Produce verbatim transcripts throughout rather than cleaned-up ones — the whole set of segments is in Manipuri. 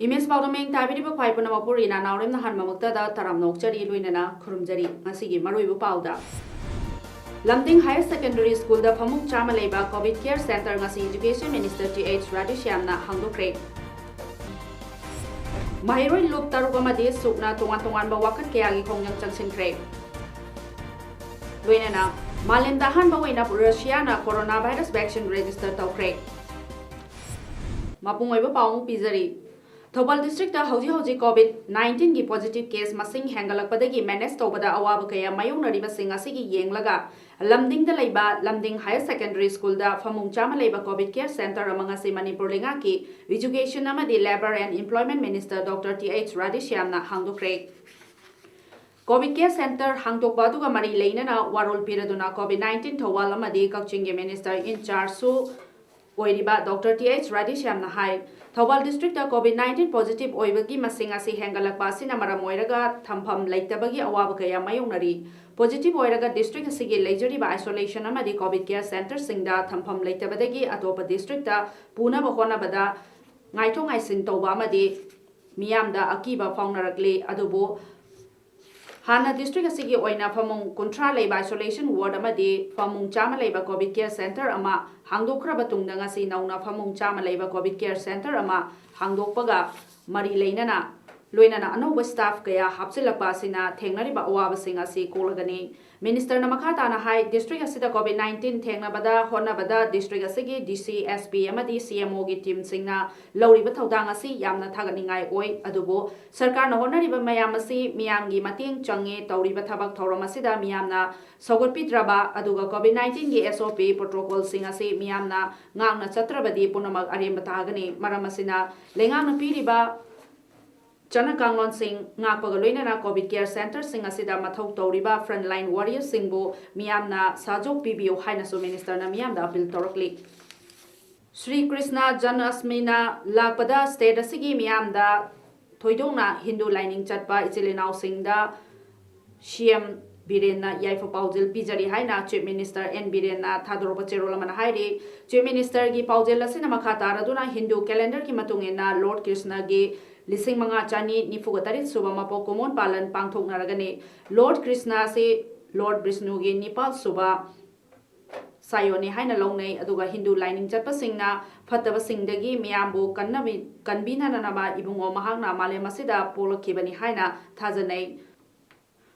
ꯏꯃꯦꯖ ꯄꯥꯎꯗꯝ ꯌꯦꯡ ꯇꯥꯕꯤꯔꯤꯕ ꯈ꯭ꯋꯥꯏ ꯄꯨꯝꯅꯃꯛꯄꯨ ꯔꯤꯅꯥ ꯅꯥꯎꯔꯦꯝꯅ ꯍꯥꯟꯕꯃꯛꯇꯗ ꯇꯔꯥꯝꯅ ꯑꯣꯛꯆꯔꯤ, ꯂꯣꯏꯅꯅ ꯈꯨꯔꯨꯝꯖꯔꯤ꯫ ꯉꯁꯤꯒꯤ ꯃꯔꯨꯑꯣꯏꯕ ꯄꯥꯎꯗ, ꯂꯝꯗꯤꯡ ꯍꯥꯌꯔ ꯁꯦꯀꯦꯟꯗꯔꯤ ꯁ꯭ꯀꯨꯜꯗ ꯐꯃꯨꯡ ꯆꯥꯝꯃ ꯂꯩꯕ ꯀꯣꯚꯤꯗ ꯀꯦꯌꯔ ꯁꯦꯟꯇꯔ ꯉꯁꯤ ꯏꯖꯨꯀꯦꯁꯟ ꯃꯤꯅꯤꯁꯇꯔ ꯇꯤ ꯑꯩꯆ ꯔꯥꯙꯦꯁ꯭ꯌꯥꯝꯅ ꯍꯥꯡꯗꯣꯛꯈ꯭ꯔꯦ꯫ ꯃꯍꯩꯔꯣꯏ ꯂꯨꯞ ꯇꯔꯨꯛ ꯑꯃꯗꯤ ꯁꯨꯛꯅ ꯇꯣꯉꯥꯟ ꯇꯣꯉꯥꯟꯕ ꯋꯥꯀꯠ ꯀꯌꯥꯒꯤ ꯈꯣꯡꯖꯪ ꯆꯪꯁꯤꯟꯈ꯭ꯔꯦ꯫ ꯂꯣꯏꯅꯅ ꯃꯥꯂꯦꯝꯗ ꯑꯍꯥꯟꯕ ꯑꯣꯏꯅ ꯔꯁꯤꯌꯥꯅ ꯀꯣꯔꯣꯅꯥ ꯚꯥꯏꯔꯁ ꯚꯦꯛꯁꯤꯟ ꯔꯦꯖꯤꯁꯇꯔ ꯇꯧꯈ꯭ꯔꯦ꯫ ꯃꯄꯨꯡ ꯑꯣꯏꯕ ꯄꯥꯎ ꯑꯃꯨꯛ ꯄꯤꯖꯔꯤ꯫ ꯊꯧꯕꯥꯜ ꯗꯤꯁꯇ꯭ꯔꯤꯛꯇ ꯍꯧꯖꯤꯛ ꯍꯧꯖꯤꯛ ꯀꯣꯚꯤꯗ ꯅꯥꯏꯟꯇꯤꯟꯒꯤ ꯄꯣꯖꯤꯇꯤꯚ ꯀꯦꯁ ꯃꯁꯤꯡ ꯍꯦꯟꯒꯠꯂꯛꯄꯗꯒꯤ ꯃꯦꯅꯦꯖ ꯇꯧꯕꯗ ꯑꯋꯥꯕ ꯀꯌꯥ ꯃꯥꯌꯣꯛꯅꯔꯤꯕꯁꯤꯡ ꯑꯁꯤꯒꯤ ꯌꯦꯡꯂꯒ, ꯂꯝꯗꯤꯡꯗ ꯂꯩꯕ ꯂꯝꯗꯤꯡ ꯍꯥꯌꯔ ꯁꯦꯀꯦꯟꯗꯔꯤ ꯁ꯭ꯀꯨꯜꯗ ꯐꯃꯨꯡ ꯆꯥꯝꯃ ꯂꯩꯕ ꯀꯣꯚꯤꯗ ꯀꯦꯌꯔ ꯁꯦꯟꯇꯔ ꯑꯃ ꯉꯁꯤ ꯃꯅꯤꯄꯨꯔ ꯂꯩꯉꯥꯛꯀꯤ ꯏꯖꯨꯀꯦꯁꯟ ꯑꯃꯗꯤ labour and employment minister doctor T H ꯔꯥꯙꯦꯁ꯭ꯌꯥꯝꯅ ꯍꯥꯡꯗꯣꯛꯈ꯭ꯔꯦ꯫ ꯀꯣꯚꯤꯗ ꯀꯦꯌꯔ ꯁꯦꯟꯇꯔ ꯍꯥꯡꯗꯣꯛꯄ ꯑꯗꯨꯒ ꯃꯔꯤ ꯂꯩꯅꯅ ꯋꯥꯔꯣꯜ ꯄꯤꯔꯗꯨꯅ ꯀꯣꯚꯤꯗ ꯅꯥꯏꯟꯇꯤꯟ ꯊꯧꯕꯥꯜ ꯑꯃꯗꯤ ꯀꯛꯆꯤꯡꯒꯤ ꯃꯤꯅꯤꯁꯇꯔ ꯏꯟ ꯆꯥꯔꯖꯁꯨ ꯑꯣꯏꯔꯤꯕ ꯗꯣꯛꯇꯔ ꯇꯤ ꯑꯩꯆ ꯔꯥꯙꯦꯁ꯭ꯌꯥꯝꯅ ꯍꯥꯏ, Thoubal district COVID nineteen positive ꯑꯣꯏꯕꯒꯤ ꯃꯁꯤꯡ ꯑꯁꯤ ꯍꯦꯟꯒꯠꯂꯛꯄ ꯑꯁꯤꯅ ꯃꯔꯝ ꯑꯣꯏꯔꯒ ꯊꯝꯐꯝ ꯂꯩꯇꯕꯒꯤ ꯑꯋꯥꯕ ꯀꯌꯥ ꯃꯥꯌꯣꯛꯅꯔꯤ꯫ ꯄꯣꯖꯤꯇꯤꯚ ꯑꯣꯏꯔꯒ ꯗꯤꯁꯇ꯭ꯔꯤꯛ ꯑꯁꯤꯒꯤ ꯂꯩꯖꯔꯤꯕ ꯑꯥꯏꯁꯣꯂꯦꯁꯟ ꯑꯃꯗꯤ ꯀꯣꯚꯤꯗ ꯀꯦꯌꯔ ꯁꯦꯟꯇꯔꯁꯤꯡꯗ ꯊꯝꯐꯝ ꯂꯩꯇꯕꯗꯒꯤ ꯑꯇꯣꯞꯄ ꯗꯤꯁꯇ꯭ꯔꯤꯛꯇ ꯄꯨꯅꯕ ꯍꯣꯠꯅꯕꯗ ꯉꯥꯏꯊꯣꯛ ꯉꯥꯏꯁꯤꯟ ꯇꯧꯕ ꯑꯃꯗꯤ ꯃꯤꯌꯥꯝꯗ ꯑꯀꯤꯕ ꯐꯥꯎꯅꯔꯛꯂꯤ꯫ ꯑꯗꯨꯕꯨ ꯍꯥꯟꯅ ꯗꯤꯁꯇ꯭ꯔꯤꯛ ꯑꯁꯤꯒꯤ ꯑꯣꯏꯅ ꯐꯃꯨꯡ ꯀꯨꯟꯊ꯭ꯔꯥ ꯂꯩꯕ ꯑꯥꯏꯁꯣꯂꯦꯁꯟ ꯋꯥꯔꯗ ꯑꯃꯗꯤ ꯐꯃꯨꯡ ꯆꯥꯝꯃ ꯂꯩꯕ ꯀꯣꯚꯤꯗ ꯀꯦꯌꯔ ꯁꯦꯟꯇꯔ ꯑꯃ ꯍꯥꯡꯗꯣꯛꯈ꯭ꯔꯕ ꯇꯨꯡꯗ ꯉꯁꯤ ꯅꯧꯅ ꯐꯃꯨꯡ ꯆꯥꯝꯃ ꯂꯩꯕ ꯀꯣꯚꯤꯗ ꯀꯦꯌꯔ ꯁꯦꯟꯇꯔ ꯑꯃ ꯍꯥꯡꯗꯣꯛꯄꯒ ꯃꯔꯤ ꯂꯩꯅꯅ ꯂꯣꯏꯅꯅ ꯑꯅꯧꯕ staff ꯀꯌꯥ ꯍꯥꯞꯆꯤꯜꯂꯛꯄ ꯑꯁꯤꯅ ꯊꯦꯡꯅꯔꯤꯕ ꯑꯋꯥꯕꯁꯤꯡ ꯑꯁꯤ ꯀꯣꯛꯂꯒꯅꯤ꯫ Minister ꯅ ꯃꯈꯥ ꯇꯥꯅ ꯍꯥꯏ, district ꯑꯁꯤꯗ COVID nineteen ꯊꯦꯡꯅꯕꯗ ꯍꯣꯠꯅꯕꯗ district ꯑꯁꯤꯒꯤ DC, SP ꯑꯃꯗꯤ CMO ꯒꯤ team ꯁꯤꯡꯅ ꯂꯧꯔꯤꯕ ꯊꯧꯗꯥꯡ ꯑꯁꯤ ꯌꯥꯝꯅ ꯊꯥꯒꯠꯅꯤꯡꯉꯥꯏ ꯑꯣꯏ꯫ ꯑꯗꯨꯕꯨ ꯁꯔꯀꯥꯔꯅ ꯍꯣꯠꯅꯔꯤꯕ ꯃꯌꯥꯝ ꯑꯁꯤ ꯃꯤꯌꯥꯝꯒꯤ ꯃꯇꯦꯡ ꯆꯪꯉꯦ꯫ ꯇꯧꯔꯤꯕ ꯊꯕꯛ ꯊꯧꯔꯝ ꯑꯁꯤꯗ ꯃꯤꯌꯥꯝꯅ ꯁꯧꯒꯠꯄꯤꯗ꯭ꯔꯕ ꯑꯗꯨꯒ COVID nineteen ꯒꯤ SOP protocol ꯁꯤꯡ ꯑꯁꯤ ꯃꯤꯌꯥꯝꯅ ꯉꯥꯛꯅ ꯆꯠꯇ꯭ꯔꯕꯗꯤ ꯄꯨꯝꯅꯃꯛ ꯑꯔꯦꯝꯕ ꯇꯥꯒꯅꯤ꯫ ꯃꯔꯝ ꯑꯁꯤꯅ ꯂꯩꯉꯥꯛꯅ ꯄꯤꯔꯤꯕ ꯆꯠꯅ ꯀꯥꯡꯂꯣꯟꯁꯤꯡ ꯉꯥꯛꯄꯒ ꯂꯣꯏꯅꯅ COVID care centre ꯁꯤꯡ ꯑꯁꯤꯗ ꯃꯊꯧ ꯇꯧꯔꯤꯕ frontline warrior ꯁꯤꯡꯕꯨ ꯃꯤꯌꯥꯝꯅ ꯁꯍꯖꯣꯒ ꯄꯤꯕꯤꯌꯨ ꯍꯥꯏꯅꯁꯨ minister ꯅ ꯃꯤꯌꯥꯝꯗ appeal ꯇꯧꯔꯛꯂꯤ꯫ ꯁ꯭ꯔꯤ ꯀ꯭ꯔꯤꯁꯅ ꯖꯟꯃ ꯑꯁꯇꯃꯤꯅ ꯂꯥꯛꯄꯗ state ꯑꯁꯤꯒꯤ ꯃꯤꯌꯥꯝꯗ ꯊꯣꯏꯗꯣꯛꯅ ꯍꯤꯟꯗꯨ ꯂꯥꯏꯅꯤꯡ ꯆꯠꯄ ꯏꯆꯤꯜ ꯏꯅꯥꯎꯁꯤꯡꯗ CM ꯕꯤꯔꯦꯟꯅ ꯌꯥꯏꯐ ꯄꯥꯎꯖꯦꯜ ꯄꯤꯖꯔꯤ ꯍꯥꯏꯅ Chief Minister N ꯕꯤꯔꯦꯟꯅ ꯊꯥꯗꯣꯔꯛꯄ ꯆꯦꯔꯣꯜ ꯑꯃꯅ ꯍꯥꯏꯔꯤ꯫ Chief Minister ꯒꯤ ꯄꯥꯎꯖꯦꯜ ꯑꯁꯤꯅ ꯃꯈꯥ ꯇꯥꯔꯗꯨꯅ ꯍꯤꯟꯗꯨ calendar ꯒꯤ ꯃꯇꯨꯡ ꯏꯟꯅ Lord ꯀ꯭ꯔꯤꯁꯅꯒꯤ ꯂꯤꯁꯤꯡ ꯃꯉꯥ ꯆꯅꯤ ꯅꯤꯐꯨꯒ ꯇꯔꯦꯠ ꯁꯨꯕ ꯃꯄꯣꯛ ꯀꯨꯝꯑꯣꯟ ꯄꯥꯂꯟ ꯄꯥꯡꯊꯣꯛꯅꯔꯒꯅꯤ꯫ Lord ꯀ꯭ꯔꯤꯁꯅ ꯑꯁꯤ Lord ꯕꯤꯁꯅꯨꯒꯤ ꯅꯤꯄꯥꯜ ꯁꯨꯕ ꯁꯥꯌꯣꯟꯅꯤ ꯍꯥꯏꯅ ꯂꯧꯅꯩ꯫ ꯑꯗꯨꯒ ꯍꯤꯟꯗꯨ ꯂꯥꯏꯅꯤꯡ ꯆꯠꯄꯁꯤꯡꯅ ꯐꯠꯇꯕꯁꯤꯡꯗꯒꯤ ꯃꯤꯌꯥꯝꯕꯨ ꯀꯟꯅꯕꯤ-, ꯀꯟꯕꯤꯅꯅꯕ ꯏꯕꯨꯡꯉꯣ ꯃꯍꯥꯛꯅ ꯃꯥꯂꯦꯝ ꯑꯁꯤꯗ ꯄꯣꯛꯂꯛꯈꯤꯕꯅꯤ ꯍꯥꯏꯅ ꯊꯥꯖꯅꯩ꯫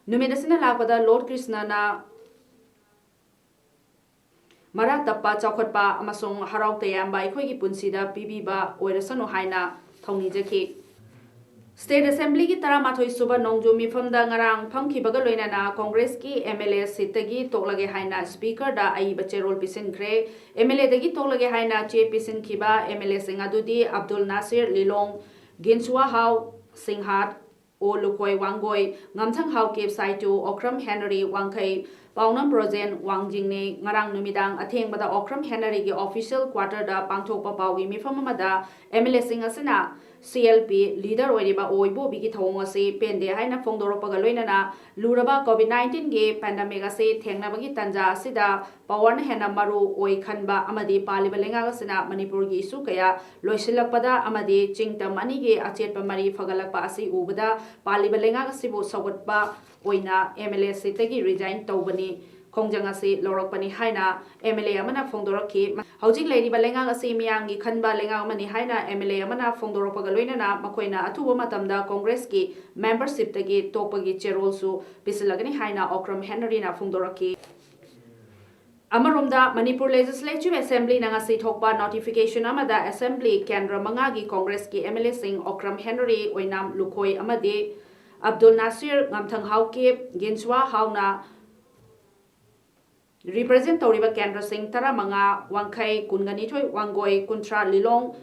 ꯅꯨꯃꯤꯠ ꯑꯁꯤꯅ ꯂꯥꯛꯄꯗ Lord ꯀ꯭ꯔꯤꯁꯅꯅ ꯃꯔꯥ ꯇꯞꯄ, ꯆꯥꯎꯈꯠꯄ ꯑꯃꯁꯨꯡ ꯍꯔꯥꯎ ꯇꯌꯥꯝꯕ ꯑꯩꯈꯣꯏꯒꯤ ꯄꯨꯟꯁꯤꯗ ꯄꯤꯕꯤꯕ ꯑꯣꯏꯔꯁꯅꯨ ꯍꯥꯏꯅ ꯊꯧꯅꯤꯖꯈꯤ꯫ State Assembly ꯒꯤ ꯇꯔꯥꯃꯥꯊꯣꯏ ꯁꯨꯕ ꯅꯣꯡꯖꯨ ꯃꯤꯐꯝꯗ ꯉꯔꯥꯡ ꯐꯝꯈꯤꯕꯒ ꯂꯣꯏꯅꯅ Congress ꯀꯤ MLA seat ꯇꯒꯤ ꯇꯣꯛꯂꯒꯦ ꯍꯥꯏꯅ Speaker ꯗ ꯑꯏꯕ ꯆꯦꯔꯣꯜ ꯄꯤꯁꯤꯟꯈ꯭ꯔꯦ꯫ MLA ꯗꯒꯤ ꯇꯣꯛꯂꯒꯦ ꯍꯥꯏꯅ ꯆꯦ ꯄꯤꯁꯤꯟꯈꯤꯕ MLA ꯁꯤꯡ ꯑꯗꯨꯗꯤ ꯑꯕꯗꯨꯜ ꯅꯥꯁꯤꯔ ꯂꯤꯂꯣꯡ, ꯒꯤꯟꯁꯨꯋꯥꯍꯥꯎ ꯁꯤꯡꯍꯥꯠ, ꯑꯣ ꯂꯨꯈꯣꯏ ꯋꯥꯡꯒꯣꯏ, ꯉꯝꯊꯪꯍꯥꯎ ꯀꯦꯞ ꯁꯥꯏꯇꯨ, ꯑꯣꯀ꯭ꯔꯝ ꯍꯦꯅꯔꯤ ꯋꯥꯡꯈꯩ, ꯄꯥꯎꯅꯝ ꯄ꯭ꯔꯣꯖꯦꯟ ꯋꯥꯡꯖꯤꯡꯅꯤ꯫ ꯉꯔꯥꯡ ꯅꯨꯃꯤꯗꯥꯡ ꯑꯊꯦꯡꯕꯗ ꯑꯣꯀ꯭ꯔꯝ ꯍꯦꯅꯔꯤꯒꯤ official quarter ꯗ ꯄꯥꯡꯊꯣꯛꯄ ꯄꯥꯎꯒꯤ ꯃꯤꯐꯝ ꯑꯃꯗ MLA ꯁꯤꯡ ꯑꯁꯤꯅ CLP leader ꯑꯣꯏꯔꯤꯕ ꯑꯣꯏ ꯕꯣꯕꯤꯒꯤ ꯊꯧꯑꯣꯡ ꯑꯁꯤ ꯄꯦꯟꯗꯦ ꯍꯥꯏꯅ ꯐꯣꯡꯗꯣꯔꯛꯄꯒ ꯂꯣꯏꯅꯅ ꯂꯨꯔꯕ COVID nineteen ꯒꯤ pandemic ꯑꯁꯤ ꯊꯦꯡꯅꯕꯒꯤ ꯇꯥꯟꯖꯥ ꯑꯁꯤꯗ power ꯅ ꯍꯦꯟꯅ ꯃꯔꯨ ꯑꯣꯏ ꯈꯟꯕ ꯑꯃꯗꯤ ꯄꯥꯜꯂꯤꯕ ꯂꯩꯉꯥꯛ ꯑꯁꯤꯅ ꯃꯅꯤꯄꯨꯔꯒꯤ issue ꯀꯌꯥ ꯂꯣꯏꯁꯤꯜꯂꯛꯄꯗ ꯑꯃꯗꯤ ꯆꯤꯡ ꯇꯝ ꯑꯅꯤꯒꯤ ꯑꯆꯦꯠꯄ ꯃꯔꯤ ꯐꯒꯠꯂꯛꯄ ꯑꯁꯤ ꯎꯕꯗ ꯄꯥꯜꯂꯤꯕ ꯂꯩꯉꯥꯛ ꯑꯁꯤꯕꯨ ꯁꯧꯒꯠꯄ ꯑꯣꯏꯅ MLA seat ꯇꯒꯤ resign ꯇꯧꯕꯅꯤ꯫ ꯈꯣꯡꯖꯪ ꯑꯁꯤ ꯂꯧꯔꯛꯄꯅꯤ ꯍꯥꯏꯅ MLA ꯑꯃꯅ ꯐꯣꯡꯗꯣꯔꯛꯈꯤ꯫ ꯍꯧꯖꯤꯛ ꯂꯩꯔꯤꯕ ꯂꯩꯉꯥꯛ ꯑꯁꯤ ꯃꯤꯌꯥꯝꯒꯤ ꯈꯟꯕ ꯂꯩꯉꯥꯛ ꯑꯃꯅꯤ ꯍꯥꯏꯅ MLA ꯑꯃꯅ ꯐꯣꯡꯗꯣꯔꯛꯄꯒ ꯂꯣꯏꯅꯅ ꯃꯈꯣꯏꯅ ꯑꯊꯨꯕ ꯃꯇꯝꯗ ꯀꯣꯡꯒ꯭ꯔꯦꯁꯀꯤ membershipꯇꯒꯤ ꯇꯣꯛꯄꯒꯤ ꯆꯦꯔꯣꯜꯁꯨ ꯄꯤꯁꯤꯜꯂꯒꯅꯤ ꯍꯥꯏꯅ ꯑꯣꯀ꯭ꯔꯝ ꯍꯦꯅꯔꯤꯅ ꯐꯣꯡꯗꯣꯔꯛꯈꯤ꯫ ꯑꯃꯔꯣꯝꯗ, ꯃꯅꯤꯄꯨꯔ Legislative Assemblyꯅ ꯉꯁꯤ ꯊꯣꯛꯄ notification ꯑꯃꯗ Assembly ꯀꯦꯟꯗ꯭ꯔ ꯃꯉꯥꯒꯤ ꯀꯣꯡꯒ꯭ꯔꯦꯁꯀꯤ MLAꯁꯤꯡ ꯑꯣꯀ꯭ꯔꯝ ꯍꯦꯅꯔꯤ, ꯑꯣꯏꯅꯥꯝ ꯂꯨꯈꯣꯏ ꯑꯃꯗꯤ ꯑꯕꯗꯨꯜ ꯅꯥꯁꯤꯔ, ꯉꯝꯊꯪ ꯍꯥꯎꯀꯤꯞ, ꯒꯤꯟꯁ꯭ꯋꯥ ꯍꯥꯎꯅ represent ꯇꯧꯔꯤꯕ ꯀꯦꯟꯗ꯭ꯔꯁꯤꯡ ꯇꯔꯥꯃꯉꯥ, ꯋꯥꯡꯈꯩ, ꯀꯨꯟꯒ ꯅꯤꯊꯣꯏ, ꯋꯥꯡꯒꯣꯏ, ꯀꯨꯟꯊ꯭ꯔꯥ, ꯂꯤꯂꯣꯡ,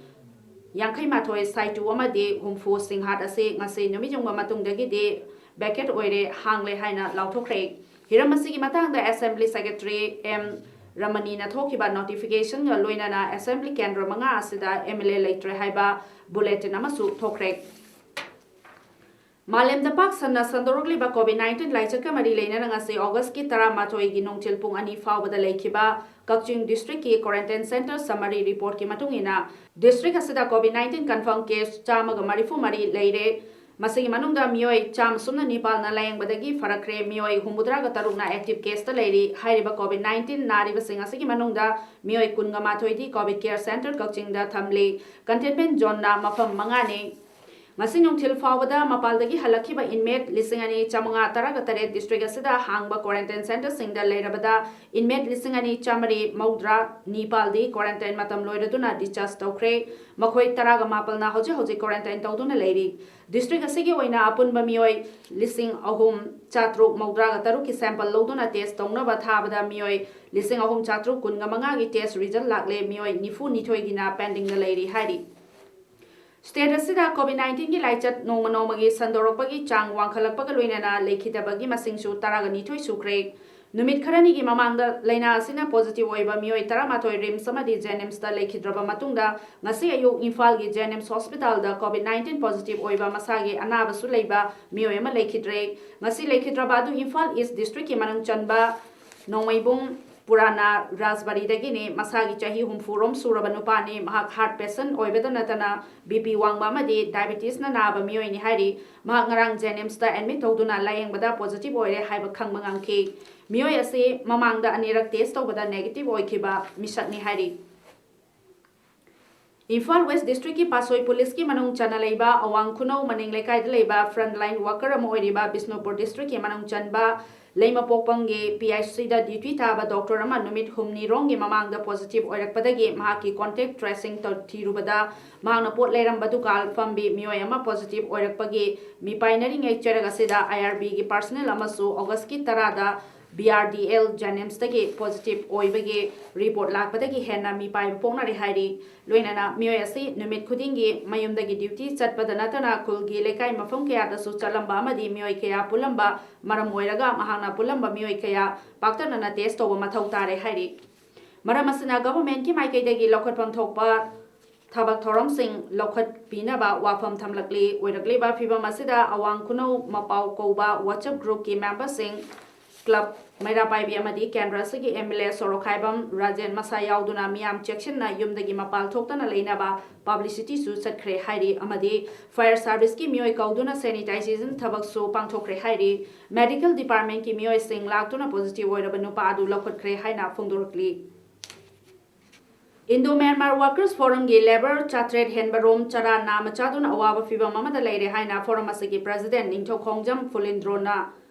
ꯌꯥꯡꯈꯩ ꯃꯥꯊꯣꯏ, ꯁꯥꯏꯇꯨ ꯑꯃꯗꯤ ꯍꯨꯝꯐꯨ ꯁꯤꯡꯍꯥꯠ ꯑꯁꯤ ꯉꯁꯤ ꯅꯨꯃꯤꯠ ꯌꯨꯡꯕ ꯃꯇꯨꯡꯗꯒꯤꯗꯤ vacant ꯑꯣꯏꯔꯦ, ꯍꯥꯡꯂꯦ ꯍꯥꯏꯅ ꯂꯥꯎꯊꯣꯛꯈ꯭ꯔꯦ꯫ ꯍꯤꯔꯝ ꯑꯁꯤꯒꯤ ꯃꯇꯥꯡꯗ Assembly Secretary ꯑꯦꯝ ꯔꯃꯅꯤꯅ ꯊꯣꯛꯈꯤꯕ notificationꯒ ꯂꯣꯏꯅꯅ Assembly ꯀꯦꯟꯗ꯭ꯔ ꯃꯉꯥ ꯑꯁꯤꯗ MLA ꯂꯩꯇ꯭ꯔꯦ ꯍꯥꯏꯕ bulletin ꯑꯃꯁꯨ ꯊꯣꯛꯈ꯭ꯔꯦ꯫ ꯃꯥꯂꯦꯝꯗ ꯄꯥꯛ ꯁꯟꯅ ꯁꯟꯗꯣꯔꯛꯂꯤꯕ COVID nineteen ꯂꯥꯏꯆꯠꯀ ꯃꯔꯤ ꯂꯩꯅꯅ ꯉꯁꯤ Augustꯀꯤ ꯇꯔꯥꯃꯥꯊꯣꯏꯒꯤ ꯅꯨꯡꯊꯤꯜ ꯄꯨꯡ ꯑꯅꯤ ꯐꯥꯎꯕꯗ ꯂꯩꯈꯤꯕ ꯀꯛꯆꯤꯡ districtꯀꯤ quarantine centre summary reportꯀꯤ ꯃꯇꯨꯡ ꯏꯟꯅ, district ꯑꯁꯤꯗ COVID nineteen confirm case ꯆꯥꯝꯃꯒ ꯃꯔꯤꯐꯨ ꯃꯔꯤ ꯂꯩꯔꯦ꯫ ꯃꯁꯤꯒꯤ ꯃꯅꯨꯡꯗ ꯃꯤꯑꯣꯏ ꯆꯥꯝꯃ ꯁꯨꯞꯅ ꯅꯤꯄꯥꯜꯅ ꯂꯥꯌꯦꯡꯕꯗꯒꯤ ꯐꯔꯛꯈ꯭ꯔꯦ, ꯃꯤꯑꯣꯏ ꯍꯨꯝꯐꯨꯇꯔꯥꯒ ꯇꯔꯨꯛꯅ active caseꯇ ꯂꯩꯔꯤ꯫ ꯍꯥꯏꯔꯤꯕ COVID nineteen ꯅꯥꯔꯤꯕꯁꯤꯡ ꯑꯁꯤꯒꯤ ꯃꯅꯨꯡꯗ ꯃꯤꯑꯣꯏ ꯀꯨꯟꯒ ꯃꯥꯊꯣꯏꯗꯤ COVID care centre ꯀꯛꯆꯤꯡꯗ ꯊꯝꯂꯤ꯫ Containment zoneꯅ ꯃꯐꯝ ꯃꯉꯥꯅꯤ꯫ ꯉꯁꯤ ꯅꯨꯡꯊꯤꯜ ꯐꯥꯎꯕꯗ ꯃꯄꯥꯜꯗꯒꯤ ꯍꯜꯂꯛꯈꯤꯕ inmate ꯂꯤꯁꯤꯡ ꯑꯅꯤ ꯆꯥꯃꯉꯥ ꯇꯔꯥꯒ ꯇꯔꯦꯠ district ꯑꯁꯤꯗ ꯍꯥꯡꯕ quarantine centreꯁꯤꯡꯗ ꯂꯩꯔꯕꯗ inmate ꯂꯤꯁꯤꯡ ꯑꯅꯤ ꯆꯥꯃꯔꯤ ꯃꯧꯗ꯭ꯔꯥ ꯅꯤꯄꯥꯜꯗꯤ quarantine ꯃꯇꯝ ꯂꯣꯏꯔꯗꯨꯅ discharge ꯇꯧꯈ꯭ꯔꯦ꯫ ꯃꯈꯣꯏ ꯇꯔꯥꯒ ꯃꯥꯄꯜꯅ ꯍꯧꯖꯤꯛ ꯍꯧꯖꯤꯛ quarantine ꯇꯧꯗꯨꯅ ꯂꯩꯔꯤ꯫ District ꯑꯁꯤꯒꯤ ꯑꯣꯏꯅ ꯑꯄꯨꯟꯕ ꯃꯤꯑꯣꯏ ꯂꯤꯁꯤꯡ ꯑꯍꯨꯝ ꯆꯥꯇ꯭ꯔꯨꯛ ꯃꯧꯗ꯭ꯔꯥꯒ ꯇꯔꯨꯛꯀꯤ sample ꯂꯧꯗꯨꯅ test ꯇꯧꯅꯕ ꯊꯥꯕꯗ ꯃꯤꯑꯣꯏ ꯂꯤꯁꯤꯡ ꯑꯍꯨꯝ ꯆꯥꯇ꯭ꯔꯨꯛ ꯀꯨꯟꯒ ꯃꯉꯥꯒꯤ test result ꯂꯥꯛꯂꯦ, ꯃꯤꯑꯣꯏ ꯅꯤꯐꯨ ꯅꯤꯊꯣꯏꯒꯤꯅ pendingꯗ ꯂꯩꯔꯤ ꯍꯥꯏꯔꯤ꯫ State ꯑꯁꯤꯗ COVID nineteenꯒꯤ ꯂꯥꯏꯆꯠ ꯅꯣꯡꯃ ꯅꯣꯡꯃꯒꯤ ꯁꯟꯗꯣꯔꯛꯄꯒꯤ ꯆꯥꯡ ꯋꯥꯡꯈꯠꯂꯛꯄꯒ ꯂꯣꯏꯅꯅ ꯂꯩꯈꯤꯗꯕꯒꯤ ꯃꯁꯤꯡꯁꯨ ꯇꯔꯥꯒ ꯅꯤꯊꯣꯏ ꯁꯨꯈ꯭ꯔꯦ꯫ ꯅꯨꯃꯤꯠ ꯈꯔꯅꯤꯒꯤ ꯃꯃꯥꯡꯗ ꯂꯥꯏꯅꯥ ꯑꯁꯤꯅ positive ꯑꯣꯏꯕ ꯃꯤꯑꯣꯏ ꯇꯔꯥꯃꯥꯊꯣꯏ RIMSꯇ ꯂꯩꯈꯤꯗ꯭ꯔꯕ ꯃꯇꯨꯡꯗ, ꯉꯁꯤ ꯑꯌꯨꯛ ꯏꯝꯐꯥꯜꯒꯤ JNIMS hospitalꯗ COVID nineteen positive ꯑꯣꯏꯕ ꯃꯁꯥꯒꯤ ꯑꯅꯥꯕꯁꯨ ꯂꯩꯕ ꯃꯤꯑꯣꯏ ꯑꯃ ꯂꯩꯈꯤꯗ꯭ꯔꯦ꯫ ꯉꯁꯤ ꯂꯩꯈꯤꯗ꯭ꯔꯕ ꯑꯗꯨ ꯏꯝꯐꯥꯜ East districtꯀꯤ ꯃꯅꯨꯡ ꯆꯟꯕ ꯅꯣꯡꯃꯩꯕꯨꯡ, ꯄꯨꯔꯥꯅꯥ ꯔꯥꯖꯕꯥꯔꯤꯗꯒꯤꯅꯤ꯫ ꯃꯁꯥꯒꯤ ꯆꯍꯤ ꯍꯨꯝꯐꯨ ꯔꯣꯝ ꯁꯨꯔꯕ ꯅꯨꯄꯥꯅꯤ꯫ ꯃꯍꯥꯛ heart patient ꯑꯣꯏꯕꯗ ꯅꯠꯇꯅ B P ꯋꯥꯡꯕ ꯑꯃꯗꯤ diabetes ꯅ ꯅꯥꯕ ꯃꯤꯑꯣꯏꯅꯤ ꯍꯥꯏꯔꯤ꯫ ꯃꯍꯥꯛ ꯉꯔꯥꯡ JNIMS ꯇ admit ꯇꯧꯗꯨꯅ ꯂꯥꯌꯦꯡꯕꯗ positive ꯑꯣꯏꯔꯦ ꯍꯥꯏꯕ ꯈꯪꯕ ꯉꯝꯈꯤ꯫ ꯃꯤꯑꯣꯏ ꯑꯁꯤ ꯃꯃꯥꯡꯗ ꯑꯅꯤꯔꯛ test ꯇꯧꯕꯗ negative ꯑꯣꯏꯈꯤꯕ ꯃꯤꯁꯛꯅꯤ ꯍꯥꯏꯔꯤ꯫ ꯏꯝꯐꯥꯜ West District ꯀꯤ ꯄꯥꯠꯁꯣꯏ Police ꯀꯤ ꯃꯅꯨꯡ ꯆꯟꯅ ꯂꯩꯕ ꯑꯋꯥꯡ ꯈꯨꯅꯧ ꯃꯅꯤꯡ ꯂꯩꯀꯥꯏꯗ ꯂꯩꯕ frontline worker ꯑꯃ ꯑꯣꯏꯔꯤꯕ ꯕꯤꯁꯅꯨꯄꯨꯔ District ꯀꯤ ꯃꯅꯨꯡ ꯆꯟꯕ ꯂꯩꯃꯄꯣꯛꯄꯝꯒꯤ P H C ꯗ duty ꯊꯥꯕ doctor ꯑꯃ ꯅꯨꯃꯤꯠ ꯍꯨꯝꯅꯤꯔꯣꯝꯒꯤ ꯃꯃꯥꯡꯗ positive ꯑꯣꯏꯔꯛꯄꯗꯒꯤ ꯃꯍꯥꯛꯀꯤ contact tracing ꯇꯧ-, ꯊꯤꯔꯨꯕꯗ ꯃꯍꯥꯛꯅ ꯄꯣꯠ ꯂꯩꯔꯝꯕ ꯗꯨꯀꯥꯟ ꯐꯝꯕꯤ ꯃꯤꯑꯣꯏ ꯑꯃ positive ꯑꯣꯏꯔꯛꯄꯒꯤ ꯃꯤꯄꯥꯏꯅꯔꯤꯉꯩ ꯆꯔꯛ ꯑꯁꯤꯗ I R B ꯒꯤ personnel ꯑꯃꯁꯨ August ꯀꯤ ꯇꯔꯥꯗ B R D L JNIMS ꯇꯒꯤ positive ꯑꯣꯏꯕꯒꯤ report ꯂꯥꯛꯄꯗꯒꯤ ꯍꯦꯟꯅ ꯃꯤꯄꯥꯏꯕ ꯄꯣꯛꯅꯔꯦ ꯍꯥꯏꯔꯤ꯫ ꯂꯣꯏꯅꯅ ꯃꯤꯑꯣꯏ ꯑꯁꯤ ꯅꯨꯃꯤꯠ ꯈꯨꯗꯤꯡꯒꯤ ꯃꯌꯨꯝꯗꯒꯤ duty ꯆꯠꯄꯗ ꯅꯠꯇꯅ ꯈꯨꯜꯒꯤ ꯂꯩꯀꯥꯏ ꯃꯐꯝ ꯀꯌꯥꯗꯁꯨ ꯆꯠꯂꯝꯕ ꯑꯃꯗꯤ ꯃꯤꯑꯣꯏ ꯀꯌꯥ ꯄꯨꯜꯂꯝꯕ ꯃꯔꯝ ꯑꯣꯏꯔꯒ ꯃꯍꯥꯛꯅ ꯄꯨꯜꯂꯝꯕ ꯃꯤꯑꯣꯏ ꯀꯌꯥ ꯄꯥꯛꯇꯛꯅꯅ test ꯇꯧꯕ ꯃꯊꯧ ꯇꯥꯔꯦ ꯍꯥꯏꯔꯤ꯫ ꯃꯔꯝ ꯑꯁꯤꯅ government ꯀꯤ ꯃꯥꯏꯀꯩꯗꯒꯤ ꯂꯧꯈꯠꯐꯝ ꯊꯣꯛꯄ ꯊꯕꯛ ꯊꯧꯔꯝꯁꯤꯡ ꯂꯧꯈꯠꯄꯤꯅꯕ ꯋꯥꯐꯝ ꯊꯝꯂꯛꯂꯤ꯫ ꯑꯣꯏꯔꯛꯂꯤꯕ ꯐꯤꯕꯝ ꯑꯁꯤꯗ ꯑꯋꯥꯡ ꯈꯨꯅꯧ ꯃꯄꯥꯎ ꯀꯧꯕ WhatsApp group ꯀꯤ member ꯁꯤꯡ, club, ꯃꯩꯔꯥ ꯄꯥꯏꯕꯤ ꯑꯃꯗꯤ ꯀꯦꯟꯗ꯭ꯔ ꯑꯁꯤꯒꯤ M L A ꯁꯣꯔꯣꯛꯈꯥꯏꯕꯝ ꯔꯥꯖꯦꯟ ꯃꯁꯥ ꯌꯥꯎꯗꯨꯅ ꯃꯤꯌꯥꯝ ꯆꯦꯛꯁꯤꯟꯅ ꯌꯨꯝꯗꯒꯤ ꯃꯄꯥꯜ ꯊꯣꯛꯇꯅ ꯂꯩꯅꯕ publicity ꯁꯨ ꯆꯠꯈ꯭ꯔꯦ ꯍꯥꯏꯔꯤ ꯑꯃꯗꯤ fire service ꯀꯤ ꯃꯤꯑꯣꯏ ꯀꯧꯗꯨꯅ sanitization ꯊꯕꯛꯁꯨ ꯄꯥꯡꯊꯣꯛꯈ꯭ꯔꯦ ꯍꯥꯏꯔꯤ꯫ Medical department ꯀꯤ ꯃꯤꯑꯣꯏꯁꯤꯡ ꯂꯥꯛꯇꯨꯅ positive ꯑꯣꯏꯔꯕ ꯅꯨꯄꯥ ꯑꯗꯨ ꯂꯧꯈꯠꯈ꯭ꯔꯦ ꯍꯥꯏꯅ ꯐꯣꯡꯗꯣꯔꯛꯂꯤ꯫ Indo Myanmar Workers Forum ꯒꯤ labour ꯆꯥꯇ꯭ꯔꯦꯠ ꯍꯦꯟꯕ ꯔꯣꯝ ꯆꯔꯥ ꯅꯥꯝꯃ ꯆꯥꯗꯨꯅ ꯑꯋꯥꯕ ꯐꯤꯚꯝ ꯑꯃꯗ ꯂꯩꯔꯦ ꯍꯥꯏꯅ forum ꯑꯁꯤꯒꯤ president ꯅꯤꯡꯊꯧꯈꯣꯡꯖꯝ ꯐꯨꯂꯤꯟꯗ꯭ꯔꯣꯅ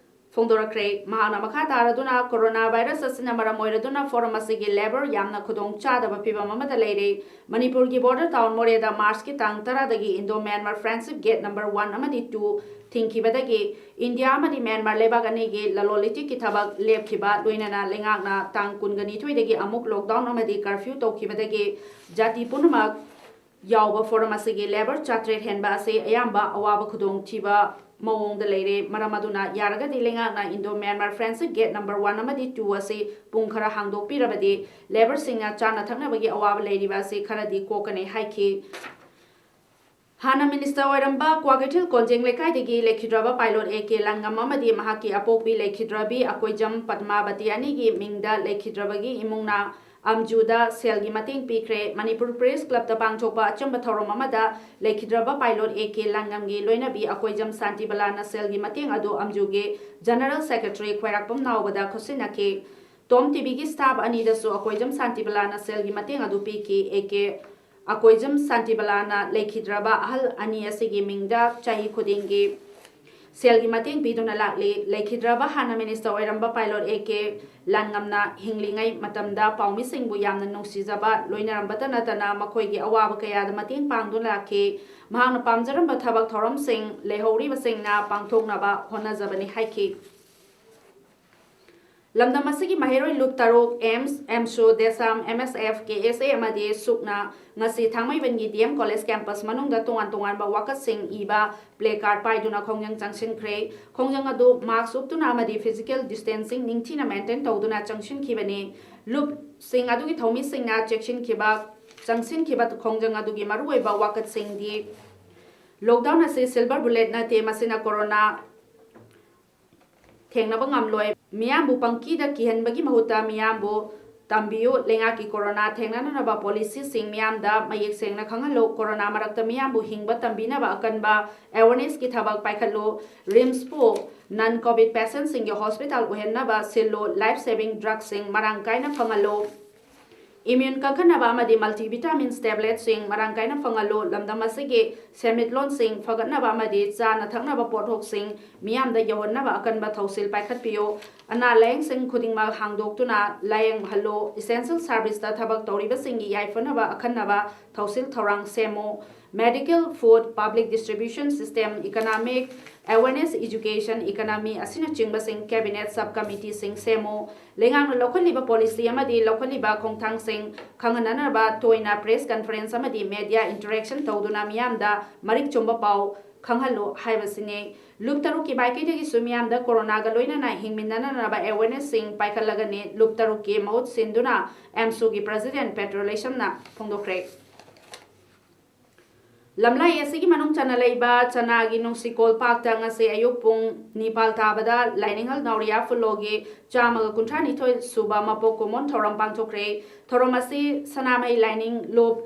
ꯐꯣꯡꯗꯣꯔꯛꯈ꯭ꯔꯦ꯫ ꯃꯍꯥꯛꯅ ꯃꯈꯥ ꯇꯥꯔꯗꯨꯅ, corona virus ꯑꯁꯤꯅ ꯃꯔꯝ ꯑꯣꯏꯔꯗꯨꯅ forum ꯑꯁꯤꯒꯤ labour ꯌꯥꯝꯅ ꯈꯨꯗꯣꯡ ꯆꯥꯗꯕ ꯐꯤꯚꯝ ꯑꯃꯗ ꯂꯩꯔꯦ꯫ ꯃꯅꯤꯄꯨꯔꯒꯤ border town ꯃꯣꯔꯦꯗ March ꯀꯤ ꯇꯥꯡ ꯇꯔꯥꯗꯒꯤ Indo Myanmar Friendship Gate number one ꯑꯃꯗꯤ two ꯊꯤꯡꯈꯤꯕꯗꯒꯤ ꯏꯟꯗꯤꯌꯥ ꯑꯃꯗꯤ ꯃ꯭ꯌꯥꯟꯃꯥꯔ ꯂꯩꯕꯥꯛ ꯑꯅꯤꯒꯤ ꯂꯂꯣꯟ ꯏꯇꯤꯛꯀꯤ ꯊꯕꯛ ꯂꯦꯞꯈꯤꯕ, ꯂꯣꯏꯅꯅ ꯂꯩꯉꯥꯛꯅ ꯇꯥꯡ ꯀꯨꯟꯒ ꯅꯤꯊꯣꯏꯗꯒꯤ ꯑꯃꯨꯛ lockdown ꯑꯃꯗꯤ curfew ꯇꯧꯈꯤꯕꯗꯒꯤ ꯖꯥꯇꯤ ꯄꯨꯝꯅꯃꯛ ꯌꯥꯎꯕ forum ꯑꯁꯤꯒꯤ labour ꯆꯥꯇ꯭ꯔꯦꯠ ꯍꯦꯟꯕ ꯑꯁꯤ ꯑꯌꯥꯝꯕ ꯑꯋꯥꯕ ꯈꯨꯗꯣꯡꯊꯤꯕ ꯃꯑꯣꯡꯗ ꯂꯩꯔꯦ꯫ ꯃꯔꯝ ꯑꯗꯨꯅ ꯌꯥꯔꯒꯗꯤ ꯂꯩꯉꯥꯛꯅ Indo Myanmar Friendship Gate number one ꯑꯃꯗꯤ two ꯑꯁꯤ ꯄꯨꯡ ꯈꯔ ꯍꯥꯡꯗꯣꯛꯄꯤꯔꯕꯗꯤ labour ꯁꯤꯡꯅ ꯆꯥꯅ ꯊꯛꯅꯕꯒꯤ ꯑꯋꯥꯕ ꯂꯩꯔꯤꯕ ꯑꯁꯤ ꯈꯔꯗꯤ ꯀꯣꯛꯀꯅꯤ ꯍꯥꯏꯈꯤ꯫ ꯍꯥꯟꯅ ꯃꯤꯅꯤꯁꯇꯔ ꯑꯣꯏꯔꯝꯕ ꯀ꯭ꯋꯥꯀꯩꯊꯦꯜ ꯀꯣꯟꯖꯦꯡ ꯂꯩꯀꯥꯏꯗꯒꯤ ꯂꯩꯈꯤꯗ꯭ꯔꯕ ꯄꯥꯏꯂꯣꯠ ꯑꯦ ꯀꯦ ꯂꯥꯟꯉꯝ ꯑꯃꯗꯤ ꯃꯍꯥꯛꯀꯤ ꯑꯄꯣꯛꯄꯤ ꯂꯩꯈꯤꯗ꯭ꯔꯕꯤ ꯑꯀꯣꯏꯖꯝ ꯄꯗꯃꯥꯕꯇꯤ ꯑꯅꯤꯒꯤ ꯃꯤꯡꯗ ꯂꯩꯈꯤꯗ꯭ꯔꯕꯒꯤ ꯏꯃꯨꯡꯅ ꯑꯝꯖꯨꯗ ꯁꯦꯜꯒꯤ ꯃꯇꯦꯡ ꯄꯤꯈ꯭ꯔꯦ꯫ ꯃꯅꯤꯄꯨꯔ ꯄ꯭ꯔꯦꯁ ꯀ꯭ꯂꯕꯇ ꯄꯥꯡꯊꯣꯛꯄ ꯑꯆꯝꯕ ꯊꯧꯔꯝ ꯑꯃꯗ ꯂꯩꯈꯤꯗ꯭ꯔꯕ ꯄꯥꯏꯂꯣꯠ ꯑꯦ ꯀꯦ ꯂꯥꯟꯉꯝꯒꯤ ꯂꯣꯏꯅꯕꯤ ꯑꯀꯣꯏꯖꯝ ꯁꯥꯟꯇꯤꯕꯂꯥꯅ ꯁꯦꯜꯒꯤ ꯃꯇꯦꯡ ꯑꯗꯨ ꯑꯝꯖꯨꯒꯤ ꯖꯦꯅꯔꯦꯜ ꯁꯦꯀ꯭ꯔꯦꯇꯔꯤ ꯈ꯭ꯋꯥꯏꯔꯥꯛꯄꯝ ꯅꯥꯎꯕꯗ ꯈꯨꯠꯁꯤꯟꯅꯈꯤ꯫ ꯇꯣꯝ ꯇꯤꯚꯤꯒꯤ ꯁ꯭ꯇꯥꯐ ꯑꯅꯤꯗꯁꯨ ꯑꯀꯣꯏꯖꯝ ꯁꯥꯟꯇꯤꯕꯂꯥꯅ ꯁꯦꯜꯒꯤ ꯃꯇꯦꯡ ꯑꯗꯨ ꯄꯤꯈꯤ꯫ ꯑꯦ ꯀꯦ ꯑꯀꯣꯏꯖꯝ ꯁꯥꯟꯇꯤꯕꯂꯥꯅ ꯂꯩꯈꯤꯗ꯭ꯔꯕ ꯑꯍꯜ ꯑꯅꯤ ꯑꯁꯤꯒꯤ ꯃꯤꯡꯗ ꯆꯍꯤ ꯈꯨꯗꯤꯡꯒꯤ ꯁꯦꯜꯒꯤ ꯃꯇꯦꯡ ꯄꯤꯗꯨꯅ ꯂꯥꯛꯂꯤ꯫ ꯂꯩꯈꯤꯗ꯭ꯔꯕ ꯍꯥꯟꯅ ꯃꯤꯅꯤꯁꯇꯔ ꯑꯣꯏꯔꯝꯕ ꯄꯥꯏꯂꯣꯠ ꯑꯦ ꯀꯦ ꯂꯥꯟꯉꯝꯅ ꯍꯤꯡꯂꯤꯉꯩ ꯃꯇꯝꯗ ꯄꯥꯎꯃꯤꯁꯤꯡꯕꯨ ꯌꯥꯝꯅ ꯅꯨꯡꯁꯤꯖꯕ ꯂꯣꯏꯅꯔꯝꯕꯇ ꯅꯠꯇꯅ ꯃꯈꯣꯏꯒꯤ ꯑꯋꯥꯕ ꯀꯌꯥꯗ ꯃꯇꯦꯡ ꯄꯥꯡꯗꯨꯅ ꯂꯥꯛꯈꯤ꯫ ꯃꯍꯥꯛꯅ ꯄꯥꯝꯖꯔꯝꯕ ꯊꯕꯛ ꯊꯧꯔꯝꯁꯤꯡ ꯂꯩꯍꯧꯔꯤꯕꯁꯤꯡꯅ ꯄꯥꯡꯊꯣꯛꯅꯕ ꯍꯣꯠꯅꯖꯕꯅꯤ ꯍꯥꯏꯈꯤ꯫ ꯂꯝꯗꯝ ꯑꯁꯤꯒꯤ ꯃꯍꯩꯔꯣꯏ ꯂꯨꯞ ꯇꯔꯨꯛ, ꯑꯦꯝꯁ, ꯑꯦꯝꯁꯨ, ꯗꯦꯁꯥꯝ, ꯑꯦꯝ ꯑꯦꯁ ꯑꯦꯐ, ꯀꯦ ꯑꯦꯁ ꯑꯦ ꯑꯃꯗꯤ ꯁꯨꯛꯅ ꯉꯁꯤ ꯊꯥꯡꯃꯩꯕꯟꯒꯤ ꯗꯤ ꯑꯦꯝ ꯀꯣꯂꯦꯖ ꯀꯦꯝꯄꯁ ꯃꯅꯨꯡꯗ ꯇꯣꯉꯥꯟ ꯇꯣꯉꯥꯟꯕ ꯋꯥꯀꯠꯁꯤꯡ ꯏꯕ ꯄ꯭ꯂꯦ ꯀꯥꯔꯗ ꯄꯥꯏꯗꯨꯅ ꯈꯣꯡꯖꯪ ꯆꯪꯁꯤꯟꯈ꯭ꯔꯦ꯫ ꯈꯣꯡꯖꯪ ꯑꯗꯨ ꯃꯥꯁ꯭ꯛ ꯎꯞꯇꯨꯅ ꯑꯃꯗꯤ ꯐꯤꯖꯤꯀꯦꯜ ꯗꯤꯁꯇꯦꯟꯁꯤꯡ ꯅꯤꯡꯊꯤꯅ ꯃꯦꯟꯇꯦꯟ ꯇꯧꯗꯨꯅ ꯆꯪꯁꯤꯟꯈꯤꯕꯅꯤ꯫ ꯂꯨꯞꯁꯤꯡ ꯑꯗꯨꯒꯤ ꯊꯧꯃꯤꯁꯤꯡꯅ ꯆꯦꯛꯁꯤꯟꯈꯤꯕ, ꯆꯪꯁꯤꯟꯈꯤꯕ ꯈꯣꯡꯖꯪ ꯑꯗꯨꯒꯤ ꯃꯔꯨꯑꯣꯏꯕ ꯋꯥꯀꯠꯁꯤꯡꯗꯤ, ꯂꯣꯛꯗꯥꯎꯟ ꯑꯁꯤ ꯁꯤꯜꯚꯔ ꯕꯨꯂꯦꯠ ꯅꯠꯇꯦ, ꯃꯁꯤꯅ ꯀꯣꯔꯣꯅꯥ ꯊꯦꯡꯅꯕ ꯉꯝꯂꯣꯏ꯫ ꯃꯤꯌꯥꯝꯕꯨ ꯄꯪꯀꯤꯗ ꯀꯤꯍꯟꯕꯒꯤ ꯃꯍꯨꯠꯇ ꯃꯤꯌꯥꯝꯕꯨ ꯇꯝꯕꯤꯌꯨ꯫ ꯂꯩꯉꯥꯛꯀꯤ ꯀꯣꯔꯣꯅꯥ ꯊꯦꯡꯅꯅꯅꯕ ꯄꯣꯂꯤꯁꯤꯁꯤꯡ ꯃꯤꯌꯥꯝꯗ ꯃꯌꯦꯛ ꯁꯦꯡꯅ ꯈꯪꯍꯜꯂꯨ꯫ ꯀꯣꯔꯣꯅꯥ ꯃꯔꯛꯇ ꯃꯤꯌꯥꯝꯕꯨ ꯍꯤꯡꯕ ꯇꯝꯕꯤꯅꯕ ꯑꯀꯟꯕ ꯑꯦꯋꯥꯔꯅꯦꯁꯀꯤ ꯊꯕꯛ ꯄꯥꯏꯈꯠꯂꯨ꯫ ꯔꯤꯝꯁꯄꯨ ꯅꯟ ꯀꯣꯚꯤꯗ ꯄꯦꯁꯦꯟꯠꯁꯤꯡꯒꯤ ꯍꯣꯁꯄꯤꯇꯥꯜ ꯑꯣꯏꯍꯟꯅꯕ ꯁꯤꯜꯂꯨ꯫ ꯂꯥꯏꯐ ꯁꯦꯚꯤꯡ ꯗ꯭ꯔꯒꯁꯤꯡ ꯃꯔꯥꯡ ꯀꯥꯏꯅ ꯐꯪꯍꯜꯂꯨ꯫ ꯏꯝꯃ꯭ꯌꯨꯟ ꯀꯟꯈꯠꯅꯕ ꯑꯃꯗꯤ ꯃꯜꯇꯤꯚꯤꯇꯥꯃꯤꯟꯁ ꯇꯦꯕ꯭ꯂꯦꯠꯁꯤꯡ ꯃꯔꯥꯡ ꯀꯥꯏꯅ ꯐꯪꯍꯜꯂꯨ꯫ ꯂꯝꯗꯝ ꯑꯁꯤꯒꯤ ꯁꯦꯟꯃꯤꯠꯂꯣꯟꯁꯤꯡ ꯐꯒꯠꯅꯕ ꯑꯃꯗꯤ ꯆꯥꯅ ꯊꯛꯅꯕ ꯄꯣꯠꯊꯣꯛꯁꯤꯡ ꯃꯤꯌꯥꯝꯗ ꯌꯧꯍꯟꯅꯕ ꯑꯀꯟꯕ ꯊꯧꯁꯤꯜ ꯄꯥꯏꯈꯠꯄꯤꯌꯨ꯫ ꯑꯅꯥ ꯂꯥꯌꯦꯡꯁꯪ ꯈꯨꯗꯤꯡꯃꯛ ꯍꯥꯡꯗꯣꯛꯇꯨꯅ ꯂꯥꯌꯦꯡꯍꯜꯂꯨ꯫ ꯏꯁꯦꯟꯁꯤꯌꯦꯜ ꯁꯔꯚꯤꯁꯇ ꯊꯕꯛ ꯇꯧꯔꯤꯕꯁꯤꯡꯒꯤ ꯌꯥꯏꯐꯅꯕ ꯑꯈꯟꯅꯕ ꯊꯧꯁꯤꯜ ꯊꯧꯔꯥꯡ ꯁꯦꯝꯃꯨ꯫ Medical, food, public distribution system, economic awareness, education, economy ꯑꯁꯤꯅꯆꯤꯡꯕꯁꯤꯡ ꯀꯦꯕꯤꯅꯦꯠ ꯁꯕ ꯀꯃꯤꯇꯤꯁꯤꯡ ꯁꯦꯝꯃꯨ꯫ ꯂꯩꯉꯥꯛꯅ ꯂꯧꯈꯠꯂꯤꯕ ꯄꯣꯂꯤꯁꯤ ꯑꯃꯗꯤ ꯂꯧꯈꯠꯂꯤꯕ ꯈꯣꯡꯊꯥꯡꯁꯤꯡ ꯈꯪꯍꯟꯅꯅꯕ ꯇꯣꯏꯅ ꯄ꯭ꯔꯦꯁ ꯀꯟꯐꯔꯦꯟꯁ ꯑꯃꯗꯤ ꯃꯦꯗꯤꯌꯥ ꯏꯟꯇꯔꯦꯛꯁꯟ ꯇꯧꯗꯨꯅ ꯃꯤꯌꯥꯝꯗ ꯃꯔꯤꯛ ꯆꯨꯝꯕ ꯄꯥꯎ ꯈꯪꯍꯜꯂꯨ ꯍꯥꯏꯕꯁꯤꯅꯤ꯫ ꯂꯨꯞ ꯇꯔꯨꯛꯀꯤ ꯃꯥꯏꯀꯩꯗꯒꯤꯁꯨ ꯃꯤꯌꯥꯝꯗ ꯀꯣꯔꯣꯅꯥꯒ ꯂꯣꯏꯅꯅ ꯍꯤꯡꯃꯤꯟꯅꯅꯅꯕ ꯑꯦꯋꯥꯔꯅꯦꯁꯁꯤꯡ ꯄꯥꯏꯈꯠꯂꯒꯅꯤ꯫ ꯂꯨꯞ ꯇꯔꯨꯛꯀꯤ ꯃꯍꯨꯠ ꯁꯤꯟꯗꯨꯅ ꯑꯦꯝꯁꯨꯒꯤ ꯄ꯭ꯔꯁꯤꯗꯦꯟꯠ ꯄꯦꯇ꯭ꯔꯣ ꯂꯩꯁꯝꯅ ꯐꯣꯡꯗꯣꯛꯈ꯭ꯔꯦ꯫ ꯂꯝꯂꯥꯏ ꯑꯁꯤꯒꯤ ꯃꯅꯨꯡ ꯆꯟꯅ ꯂꯩꯕ ꯆꯅꯥꯒꯤ ꯅꯨꯡꯁꯤꯀꯣꯜ ꯄꯥꯛꯇ ꯉꯁꯤ ꯑꯌꯨꯛ ꯄꯨꯡ ꯅꯤꯄꯥꯜ ꯇꯥꯕꯗ ꯂꯥꯏꯅꯤꯡꯍꯜ ꯅꯥꯎꯔꯤꯌꯥ ꯐꯨꯂꯣꯒꯤ ꯆꯥꯝꯃꯒ ꯀꯨꯟꯊ꯭ꯔꯥ ꯅꯤꯊꯣꯏ ꯁꯨꯕ ꯃꯄꯣꯛ ꯀꯨꯝꯑꯣꯟ ꯊꯧꯔꯝ ꯄꯥꯡꯊꯣꯛꯈ꯭ꯔꯦ꯫ ꯊꯧꯔꯝ ꯑꯁꯤ ꯁꯅꯥꯃꯍꯤ ꯂꯥꯏꯅꯤꯡ ꯂꯨꯞ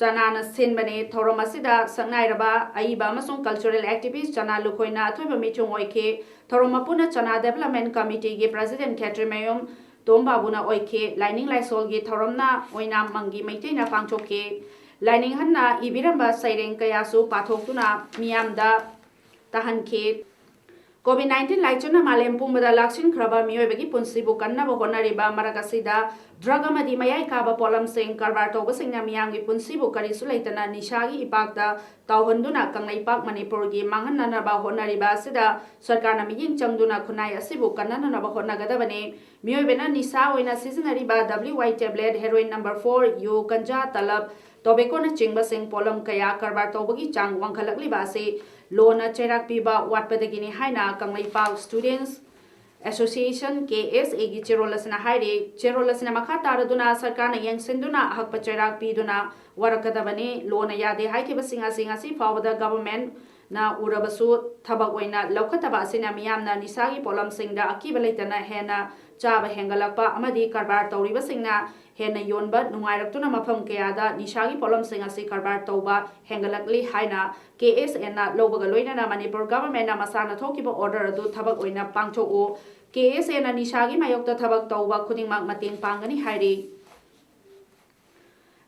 ꯆꯅꯥꯅ ꯁꯤꯟꯕꯅꯤ꯫ ꯊꯧꯔꯝ ꯑꯁꯤꯗ ꯁꯛꯅꯥꯏꯔꯕ ꯑꯏꯕ ꯑꯃꯁꯨꯡ cultural activist ꯆꯅꯥ ꯂꯨꯈꯣꯏꯅ ꯑꯊꯣꯏꯕ ꯃꯤꯆꯨꯡ ꯑꯣꯏꯈꯤ꯫ ꯊꯧꯔꯝ ꯃꯄꯨꯅ ꯆꯅꯥ Development Committeeꯒꯤ President ꯈꯦꯇ꯭ꯔꯤꯃꯌꯨꯝ ꯇꯣꯝꯕꯥꯕꯨꯅ ꯑꯣꯏꯈꯤ꯫ ꯂꯥꯏꯅꯤꯡ ꯂꯥꯏꯁꯣꯜꯒꯤ ꯊꯧꯔꯝꯅ ꯑꯣꯏꯅꯥꯝ ꯃꯪꯒꯤ ꯃꯩꯇꯩꯅ ꯄꯥꯡꯊꯣꯛꯈꯤ꯫ ꯂꯥꯏꯅꯤꯡꯍꯟꯅ ꯏꯕꯤꯔꯝꯕ ꯁꯩꯔꯦꯡ ꯀꯌꯥꯁꯨ ꯄꯥꯊꯣꯛꯇꯨꯅ ꯃꯤꯌꯥꯝꯗ ꯇꯥꯍꯟꯈꯤ꯫ COVID nineteen ꯂꯥꯏꯆꯠꯅ ꯃꯥꯂꯦꯝ ꯄꯨꯝꯕꯗ ꯂꯥꯛꯁꯤꯟꯈ꯭ꯔꯕ ꯃꯤꯑꯣꯏꯕꯒꯤ ꯄꯨꯟꯁꯤꯕꯨ ꯀꯟꯅꯕ ꯍꯣꯠꯅꯔꯤꯕ ꯃꯔꯛ ꯑꯁꯤꯗ drug ꯑꯃꯗꯤ ꯃꯌꯥꯏ ꯀꯥꯕ ꯄꯣꯠꯂꯝꯁꯤꯡ ꯀꯔꯕꯥꯔ ꯇꯧꯕꯁꯤꯡꯅ ꯃꯤꯌꯥꯝꯒꯤ ꯄꯨꯟꯁꯤꯕꯨ ꯀꯔꯤꯁꯨ ꯂꯩꯇꯅ ꯅꯤꯁꯥꯒꯤ ꯏꯄꯥꯛꯇ ꯇꯥꯎꯍꯟꯗꯨꯅ ꯀꯪꯂꯩꯄꯥꯛ ꯃꯅꯤꯄꯨꯔꯒꯤ ꯃꯥꯡꯍꯟꯅꯅꯕ ꯍꯣꯠꯅꯔꯤꯕ ꯑꯁꯤꯗ ꯁꯔꯀꯥꯔꯅ ꯃꯤꯠꯌꯦꯡ ꯆꯪꯗꯨꯅ ꯈꯨꯟꯅꯥꯏ ꯑꯁꯤꯕꯨ ꯀꯟꯅꯅꯅꯕ ꯍꯣꯠꯅꯒꯗꯕꯅꯤ꯫ ꯃꯤꯑꯣꯏꯕꯅ ꯅꯤꯁꯥ ꯑꯣꯏꯅ ꯁꯤꯖꯤꯟꯅꯔꯤꯕ W I tablet, heroin number four, ꯌꯨ, ꯒꯟꯖꯥ, ꯇꯂꯕ, ꯇꯣꯕꯦꯀꯣꯅꯆꯤꯡꯕꯁꯤꯡ ꯄꯣꯠꯂꯝ ꯀꯌꯥ ꯀꯔꯕꯥꯔ ꯇꯧꯕꯒꯤ ꯆꯥꯡ ꯋꯥꯡꯈꯠꯂꯛꯂꯤꯕ ꯑꯁꯤ ꯂꯣꯅ ꯆꯩꯔꯥꯛ ꯄꯤꯕ ꯋꯥꯠꯄꯗꯒꯤꯅꯤ ꯍꯥꯏꯅ Kangleipak Students Association, K S Aꯒꯤ ꯆꯦꯔꯣꯜ ꯑꯁꯤꯅ ꯍꯥꯏꯔꯤ꯫ ꯆꯦꯔꯣꯜ ꯑꯁꯤꯅ ꯃꯈꯥ ꯇꯥꯔꯗꯨꯅ ꯁꯔꯀꯥꯔꯅ ꯌꯦꯡꯁꯤꯟꯗꯨꯅ ꯑꯍꯛꯄ ꯆꯩꯔꯥꯛ ꯄꯤꯗꯨꯅ ꯋꯥꯔꯛꯀꯗꯕꯅꯤ꯫ ꯂꯣꯅ ꯌꯥꯗꯦ ꯍꯥꯏꯈꯤꯕꯁꯤꯡ ꯑꯁꯤ ꯉꯁꯤ ꯐꯥꯎꯕꯗ governmentꯅ ꯎꯔꯕꯁꯨ ꯊꯕꯛ ꯑꯣꯏꯅ ꯂꯧꯈꯠꯇꯕ ꯑꯁꯤꯅ ꯃꯤꯌꯥꯝꯅ ꯅꯤꯁꯥꯒꯤ ꯄꯣꯠꯂꯝꯁꯤꯡꯗ ꯑꯀꯤꯕ ꯂꯩꯇꯅ ꯍꯦꯟꯅ ꯆꯥꯕ ꯍꯦꯟꯒꯠꯂꯛꯄ ꯑꯃꯗꯤ ꯀꯔꯕꯥꯔ ꯇꯧꯔꯤꯕꯁꯤꯡꯅ ꯍꯦꯟꯅ ꯌꯣꯟꯕ ꯅꯨꯡꯉꯥꯏꯔꯛꯇꯨꯅ ꯃꯐꯝ ꯀꯌꯥꯗ ꯅꯤꯁꯥꯒꯤ ꯄꯣꯠꯂꯝꯁꯤꯡ ꯑꯁꯤ ꯀꯔꯕꯥꯔ ꯇꯧꯕ ꯍꯦꯟꯒꯠꯂꯛꯂꯤ ꯍꯥꯏꯅ K S Aꯅ ꯂꯧꯕꯒ ꯂꯣꯏꯅꯅ ꯃꯅꯤꯄꯨꯔ governmentꯅ ꯃꯁꯥꯅ ꯊꯣꯛꯈꯤꯕ order ꯑꯗꯨ ꯊꯕꯛ ꯑꯣꯏꯅ ꯄꯥꯡꯊꯣꯛꯎ꯫ K S Aꯅ ꯅꯤꯁꯥꯒꯤ ꯃꯥꯌꯣꯛꯇ ꯊꯕꯛ ꯇꯧꯕ ꯈꯨꯗꯤꯡꯃꯛ ꯃꯇꯦꯡ ꯄꯥꯡꯒꯅꯤ ꯍꯥꯏꯔꯤ꯫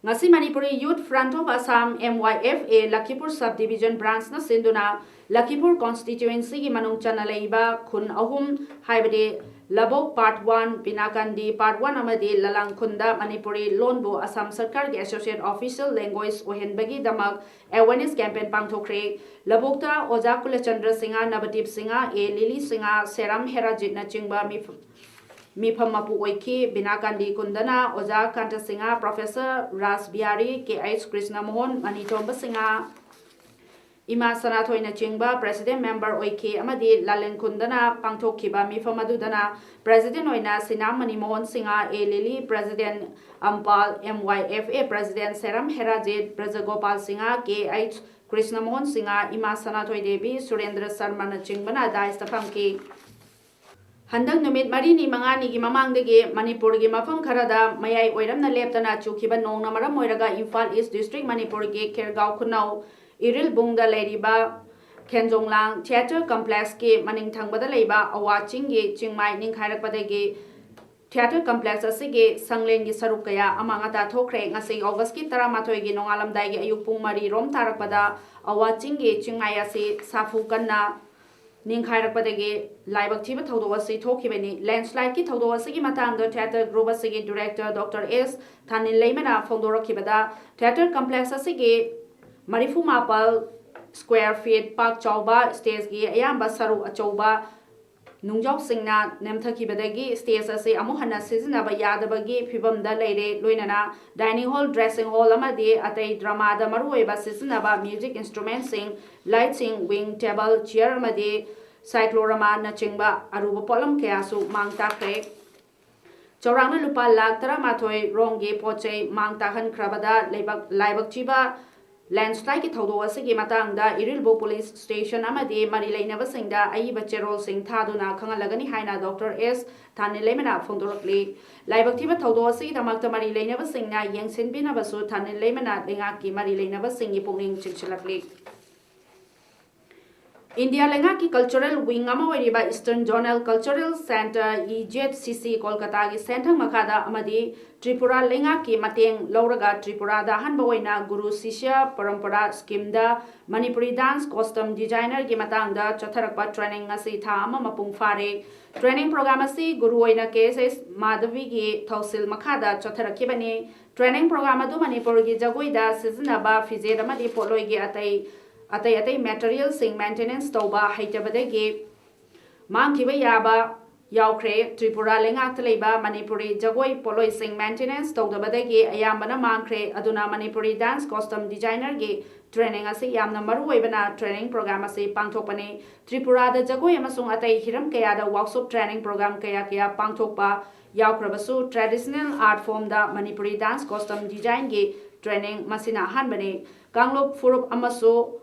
ꯉꯁꯤ Manipuri Youth Front of Assam, M Y F A, ꯂꯈꯤꯄꯨꯔ Sub Division Branchꯅ ꯁꯤꯟꯗꯨꯅ ꯂꯈꯤꯄꯨꯔ Constituencyꯒꯤ ꯃꯅꯨꯡ ꯆꯟꯅ ꯂꯩꯕ ꯈꯨꯟ ꯑꯍꯨꯝ, ꯍꯥꯏꯕꯗꯤ ꯂꯕꯣꯛ Part One, ꯕꯤꯅꯥꯀꯥꯟꯗꯤ Part One ꯑꯃꯗꯤ ꯂꯂꯥꯡ ꯈꯨꯟꯗ ꯃꯅꯤꯄꯨꯔꯤ ꯂꯣꯟꯕꯨ ꯑꯁꯥꯝ ꯁꯔꯀꯥꯔꯒꯤ associate official language ꯑꯣꯏꯍꯟꯕꯒꯤꯗꯃꯛ awareness campaign ꯄꯥꯡꯊꯣꯛꯈ꯭ꯔꯦ꯫ ꯂꯕꯣꯛꯇ ꯑꯣꯖꯥ ꯀꯨꯂꯆꯟꯗ꯭ꯔ ꯁꯤꯡꯍ, ꯅꯕꯗꯤꯞ ꯁꯤꯡꯍ, ꯑꯦ ꯂꯤꯂꯤ ꯁꯤꯡꯍ, ꯁꯦꯔꯥꯝ ꯍꯦꯔꯥꯖꯤꯠꯅꯆꯤꯡꯕ ꯃꯤꯐ-, ꯃꯤꯐꯝ ꯃꯄꯨ ꯑꯣꯏꯈꯤ꯫ ꯕꯤꯅꯥꯀꯥꯟꯗꯤ ꯈꯨꯟꯗꯅ ꯑꯣꯖꯥ ꯀꯥꯟꯇ Singh, Professor Ras Bihari, K H Krishna Mohan, ꯃꯅꯤꯇꯣꯝꯕ Singh, ꯏꯃꯥ ꯁꯅꯥꯊꯣꯏꯅꯆꯤꯡꯕ president member ꯑꯣꯏꯈꯤ ꯑꯃꯗꯤ ꯂꯥꯂꯦꯟꯈꯨꯟꯗꯅ ꯄꯥꯡꯊꯣꯛꯈꯤꯕ ꯃꯤꯐꯝ ꯑꯗꯨꯗꯅ president ꯑꯣꯏꯅ ꯁꯤꯅꯥꯝ ꯃꯅꯤꯃꯣꯍꯟ Singh, A Lily, president ꯑꯝꯄꯥꯜ, M Y F A president ꯁꯦꯔꯝ ꯍꯦꯔꯥꯖꯤꯠ, ꯕ꯭ꯔꯖꯒꯣꯄꯥꯜ Singh, K H ꯀ꯭ꯔꯤꯁꯅꯃꯣꯍꯟ Singh, ꯏꯃꯥ ꯁꯅꯥꯊꯣꯏ ꯗꯦꯕꯤ, ꯁꯨꯔꯦꯟꯗ꯭ꯔ ꯁꯔꯃꯅꯆꯤꯡꯕꯅ dais ꯇ ꯐꯝꯈꯤ꯫ ꯍꯟꯗꯛ ꯅꯨꯃꯤꯠ ꯃꯔꯤꯅꯤ ꯃꯉꯥꯅꯤꯒꯤ ꯃꯃꯥꯡꯗꯒꯤ ꯃꯅꯤꯄꯨꯔꯒꯤ ꯃꯐꯝ ꯈꯔꯗ ꯃꯌꯥꯏ ꯑꯣꯏꯔꯝꯅ ꯂꯦꯞꯇꯅ ꯆꯨꯈꯤꯕ ꯅꯣꯡꯅ ꯃꯔꯝ ꯑꯣꯏꯔꯒ ꯏꯝꯐꯥꯜ ꯏꯁ ꯗꯤꯁꯇ꯭ꯔꯤꯛ ꯃꯅꯤꯄꯨꯔꯒꯤ ꯈꯦꯔꯒꯥꯎ ꯈꯨꯅꯧ ꯏꯔꯤꯜꯕꯨꯡꯗ ꯂꯩꯔꯤꯕ ꯈꯦꯟꯖꯣꯡꯂꯥꯡ ꯊꯤꯌꯦꯇꯔ ꯀꯝꯄ꯭ꯂꯦꯛꯁꯀꯤ ꯃꯅꯤꯡ ꯊꯪꯕꯗ ꯂꯩꯕ ꯑꯋꯥ ꯆꯤꯡꯒꯤ ꯆꯤꯡꯃꯥꯏ ꯅꯤꯡꯈꯥꯏꯔꯛꯄꯗꯒꯤ ꯊꯤꯌꯦꯇꯔ ꯀꯝꯄ꯭ꯂꯦꯛꯁ ꯑꯁꯤꯒꯤ ꯁꯪꯂꯦꯟꯒꯤ ꯁꯔꯨꯛ ꯀꯌꯥ ꯑꯃꯥꯡ ꯑꯇꯥ ꯊꯣꯛꯈ꯭ꯔꯦ꯫ ꯉꯁꯤ ꯑꯣꯒꯁꯀꯤ ꯇꯔꯥꯃꯥꯊꯣꯏꯒꯤ ꯅꯣꯡꯉꯥꯜꯂꯝꯗꯥꯏꯒꯤ ꯑꯌꯨꯛ ꯄꯨꯡ ꯃꯔꯤ ꯔꯣꯝ ꯇꯥꯔꯛꯄꯗ ꯑꯋꯥ ꯆꯤꯡꯒꯤ ꯆꯤꯡꯃꯥꯏ ꯑꯁꯤ ꯁꯥꯐꯨ ꯀꯟꯅ ꯅꯤꯡꯈꯥꯏꯔꯛꯄꯗꯒꯤ ꯂꯥꯏꯕꯛ ꯊꯤꯕ ꯊꯧꯗꯣꯛ ꯑꯁꯤ ꯊꯣꯛꯈꯤꯕꯅꯤ꯫ Landslide ꯀꯤ ꯊꯧꯗꯣꯛ ꯑꯁꯤꯒꯤ ꯃꯇꯥꯡꯗ ꯊꯤꯌꯦꯇꯔ ꯒ꯭ꯔꯨꯞ ꯑꯁꯤꯒꯤ ꯗꯤꯔꯦꯛꯇꯔ ꯗꯣꯛꯇꯔ ꯑꯦꯁ ꯊꯥꯅꯤꯜ ꯂꯩꯃꯅ ꯐꯣꯡꯗꯣꯔꯛꯈꯤꯕꯗ, ꯊꯤꯌꯦꯇꯔ ꯀꯝꯄ꯭ꯂꯦꯛꯁ ꯑꯁꯤꯒꯤ ꯃꯔꯤꯐꯨ ꯃꯥꯄꯜ square feet ꯄꯥꯛ ꯆꯥꯎꯕ ꯁ꯭ꯇꯦꯖꯀꯤ ꯑꯌꯥꯝꯕ ꯁꯔꯨꯛ ꯑꯆꯧꯕ ꯅꯨꯡꯖꯥꯎꯁꯤꯡꯅ ꯅꯦꯝꯊꯈꯤꯕꯗꯒꯤ ꯁ꯭ꯇꯦꯖ ꯑꯁꯤ ꯑꯃꯨꯛ ꯍꯟꯅ ꯁꯤꯖꯤꯟꯅꯕ ꯌꯥꯗꯕꯒꯤ ꯐꯤꯚꯝꯗ ꯂꯩꯔꯦ꯫ ꯂꯣꯏꯅꯅ dining hall, dressing hall ꯑꯃꯗꯤ ꯑꯇꯩ ꯗ꯭ꯔꯃꯥꯗ ꯃꯔꯨꯑꯣꯏꯕ ꯁꯤꯖꯤꯟꯅꯕ music instrument ꯁꯤꯡ, ꯂꯥꯏꯠꯁꯤꯡ, ꯋꯤꯡ, ꯇꯦꯕꯜ, ꯆꯤꯌꯔ ꯑꯃꯗꯤ ꯁꯥꯏꯀ꯭ꯂꯣꯔꯥꯃꯥꯅꯆꯤꯡꯕ ꯑꯔꯨꯕ ꯄꯣꯠꯂꯝ ꯀꯌꯥꯁꯨ ꯃꯥꯡ ꯇꯥꯛꯈ꯭ꯔꯦ꯫ ꯆꯥꯎꯔꯥꯛꯅ ꯂꯨꯄꯥ ꯂꯥꯈ ꯇꯔꯥꯃꯥꯊꯣꯏ ꯔꯣꯝꯒꯤ ꯄꯣꯠ ꯆꯩ ꯃꯥꯡ ꯇꯥꯛꯍꯟꯈ꯭ꯔꯕꯗ ꯂꯩꯕꯛ-, ꯂꯥꯏꯕꯛ ꯊꯤꯕ landslide ꯀꯤ ꯊꯧꯗꯣꯛ ꯑꯁꯤꯒꯤ ꯃꯇꯥꯡꯗ ꯏꯔꯤꯜꯕꯨ ꯄꯨꯂꯤꯁ ꯁ꯭ꯇꯦꯁꯟ ꯑꯃꯗꯤ ꯃꯔꯤ ꯂꯩꯅꯕꯁꯤꯡꯗ ꯑꯏꯕ ꯆꯦꯔꯣꯜꯁꯤꯡ ꯊꯥꯗꯨꯅ ꯈꯪꯍꯜꯂꯒꯅꯤ ꯍꯥꯏꯅ ꯗꯣꯛꯇꯔ ꯑꯦꯁ ꯊꯥꯅꯤꯜ ꯂꯩꯃꯅ ꯐꯣꯡꯗꯣꯔꯛꯂꯤ꯫ ꯂꯥꯏꯕꯛ ꯊꯤꯕ ꯊꯧꯗꯣꯛ ꯑꯁꯤꯒꯤꯗꯃꯛꯇ ꯃꯔꯤ ꯂꯩꯅꯕꯁꯤꯡꯅ ꯌꯦꯡꯁꯤꯟꯕꯤꯅꯕꯁꯨ ꯊꯥꯅꯤꯜ ꯂꯩꯃꯅ ꯂꯩꯉꯥꯛꯀꯤ ꯃꯔꯤ ꯂꯩꯅꯕꯁꯤꯡꯒꯤ ꯄꯨꯛꯅꯤꯡ ꯆꯤꯡꯁꯤꯜꯂꯛꯂꯤ꯫ ꯏꯟꯗꯤꯌꯥ ꯂꯩꯉꯥꯛꯀꯤ cultural wing ꯑꯃ ꯑꯣꯏꯔꯤꯕ Eastern Zonal Cultural Centre, E Z C C, ꯀꯣꯜꯀꯇꯥꯒꯤ ꯁꯦꯟꯊꯪ ꯃꯈꯥꯗ ꯑꯃꯗꯤ ꯇ꯭ꯔꯤꯄꯨꯔꯥ ꯂꯩꯉꯥꯛꯀꯤ ꯃꯇꯦꯡ ꯂꯧꯔꯒ ꯇ꯭ꯔꯤꯄꯨꯔꯥꯗ ꯑꯍꯥꯟꯕ ꯑꯣꯏꯅ ꯒꯨꯔꯨ ꯁꯤꯁ꯭ꯌ ꯄꯔꯝꯄꯔꯥ ꯁ꯭ꯀꯤꯝꯗ ꯃꯅꯤꯄꯨꯔꯤ dance costume designer ꯒꯤ ꯃꯇꯥꯡꯗ ꯆꯠꯊꯔꯛꯄ training ꯉꯁꯤ ꯊꯥ ꯑꯃ ꯃꯄꯨꯡ ꯐꯥꯔꯦ꯫ Training program ꯑꯁꯤ ꯒꯨꯔꯨ ꯑꯣꯏꯅ ꯀꯦ ꯑꯦꯁ ꯑꯦꯁ ꯃꯥꯙꯕꯤꯒꯤ ꯊꯧꯁꯤꯜ ꯃꯈꯥꯗ ꯆꯠꯊꯔꯛꯈꯤꯕꯅꯤ꯫ Training program ꯑꯗꯨ ꯃꯅꯤꯄꯨꯔꯒꯤ ꯖꯒꯣꯏꯗ ꯁꯤꯖꯤꯟꯅꯕ ꯐꯤꯖꯦꯠ ꯑꯃꯗꯤ ꯄꯣꯠꯂꯣꯏꯒꯤ ꯑꯇꯩ, ꯑꯇꯩ ꯑꯇꯩ material ꯁꯤꯡ maintenance ꯇꯧꯕ ꯍꯩꯇꯕꯗꯒꯤ ꯃꯥꯡꯈꯤꯕ ꯌꯥꯕ ꯌꯥꯎꯈ꯭ꯔꯦ꯫ ꯇ꯭ꯔꯤꯄꯨꯔꯥ ꯂꯩꯉꯥꯛꯇ ꯂꯩꯕ ꯃꯅꯤꯄꯨꯔꯤ ꯖꯒꯣꯏ ꯄꯣꯠꯂꯣꯏꯁꯤꯡ maintenance ꯇꯧꯗꯕꯗꯒꯤ ꯑꯌꯥꯝꯕꯅ ꯃꯥꯡꯈ꯭ꯔꯦ꯫ ꯑꯗꯨꯅ ꯃꯅꯤꯄꯨꯔꯤ dance costume designꯔꯒꯤ training ꯑꯁꯤ ꯌꯥꯝꯅ ꯃꯔꯨ ꯑꯣꯏꯕꯅ training program ꯑꯁꯤ ꯄꯥꯡꯊꯣꯛꯄꯅꯤ꯫ ꯇ꯭ꯔꯤꯄꯨꯔꯥꯗ ꯖꯒꯣꯏ ꯑꯃꯁꯨꯡ ꯑꯇꯩ ꯍꯤꯔꯝ ꯀꯌꯥꯗ workshop, training program ꯀꯌꯥ ꯀꯌꯥ ꯄꯥꯡꯊꯣꯛꯄ ꯌꯥꯎꯈ꯭ꯔꯕꯁꯨ, traditional art formꯗ Manipuri dance costume designꯒꯤ training ꯃꯁꯤꯅ ꯑꯍꯥꯟꯕꯅꯤ꯫ ꯀꯥꯡꯂꯨꯞ ꯐꯨꯔꯨꯞ ꯑꯃꯁꯨ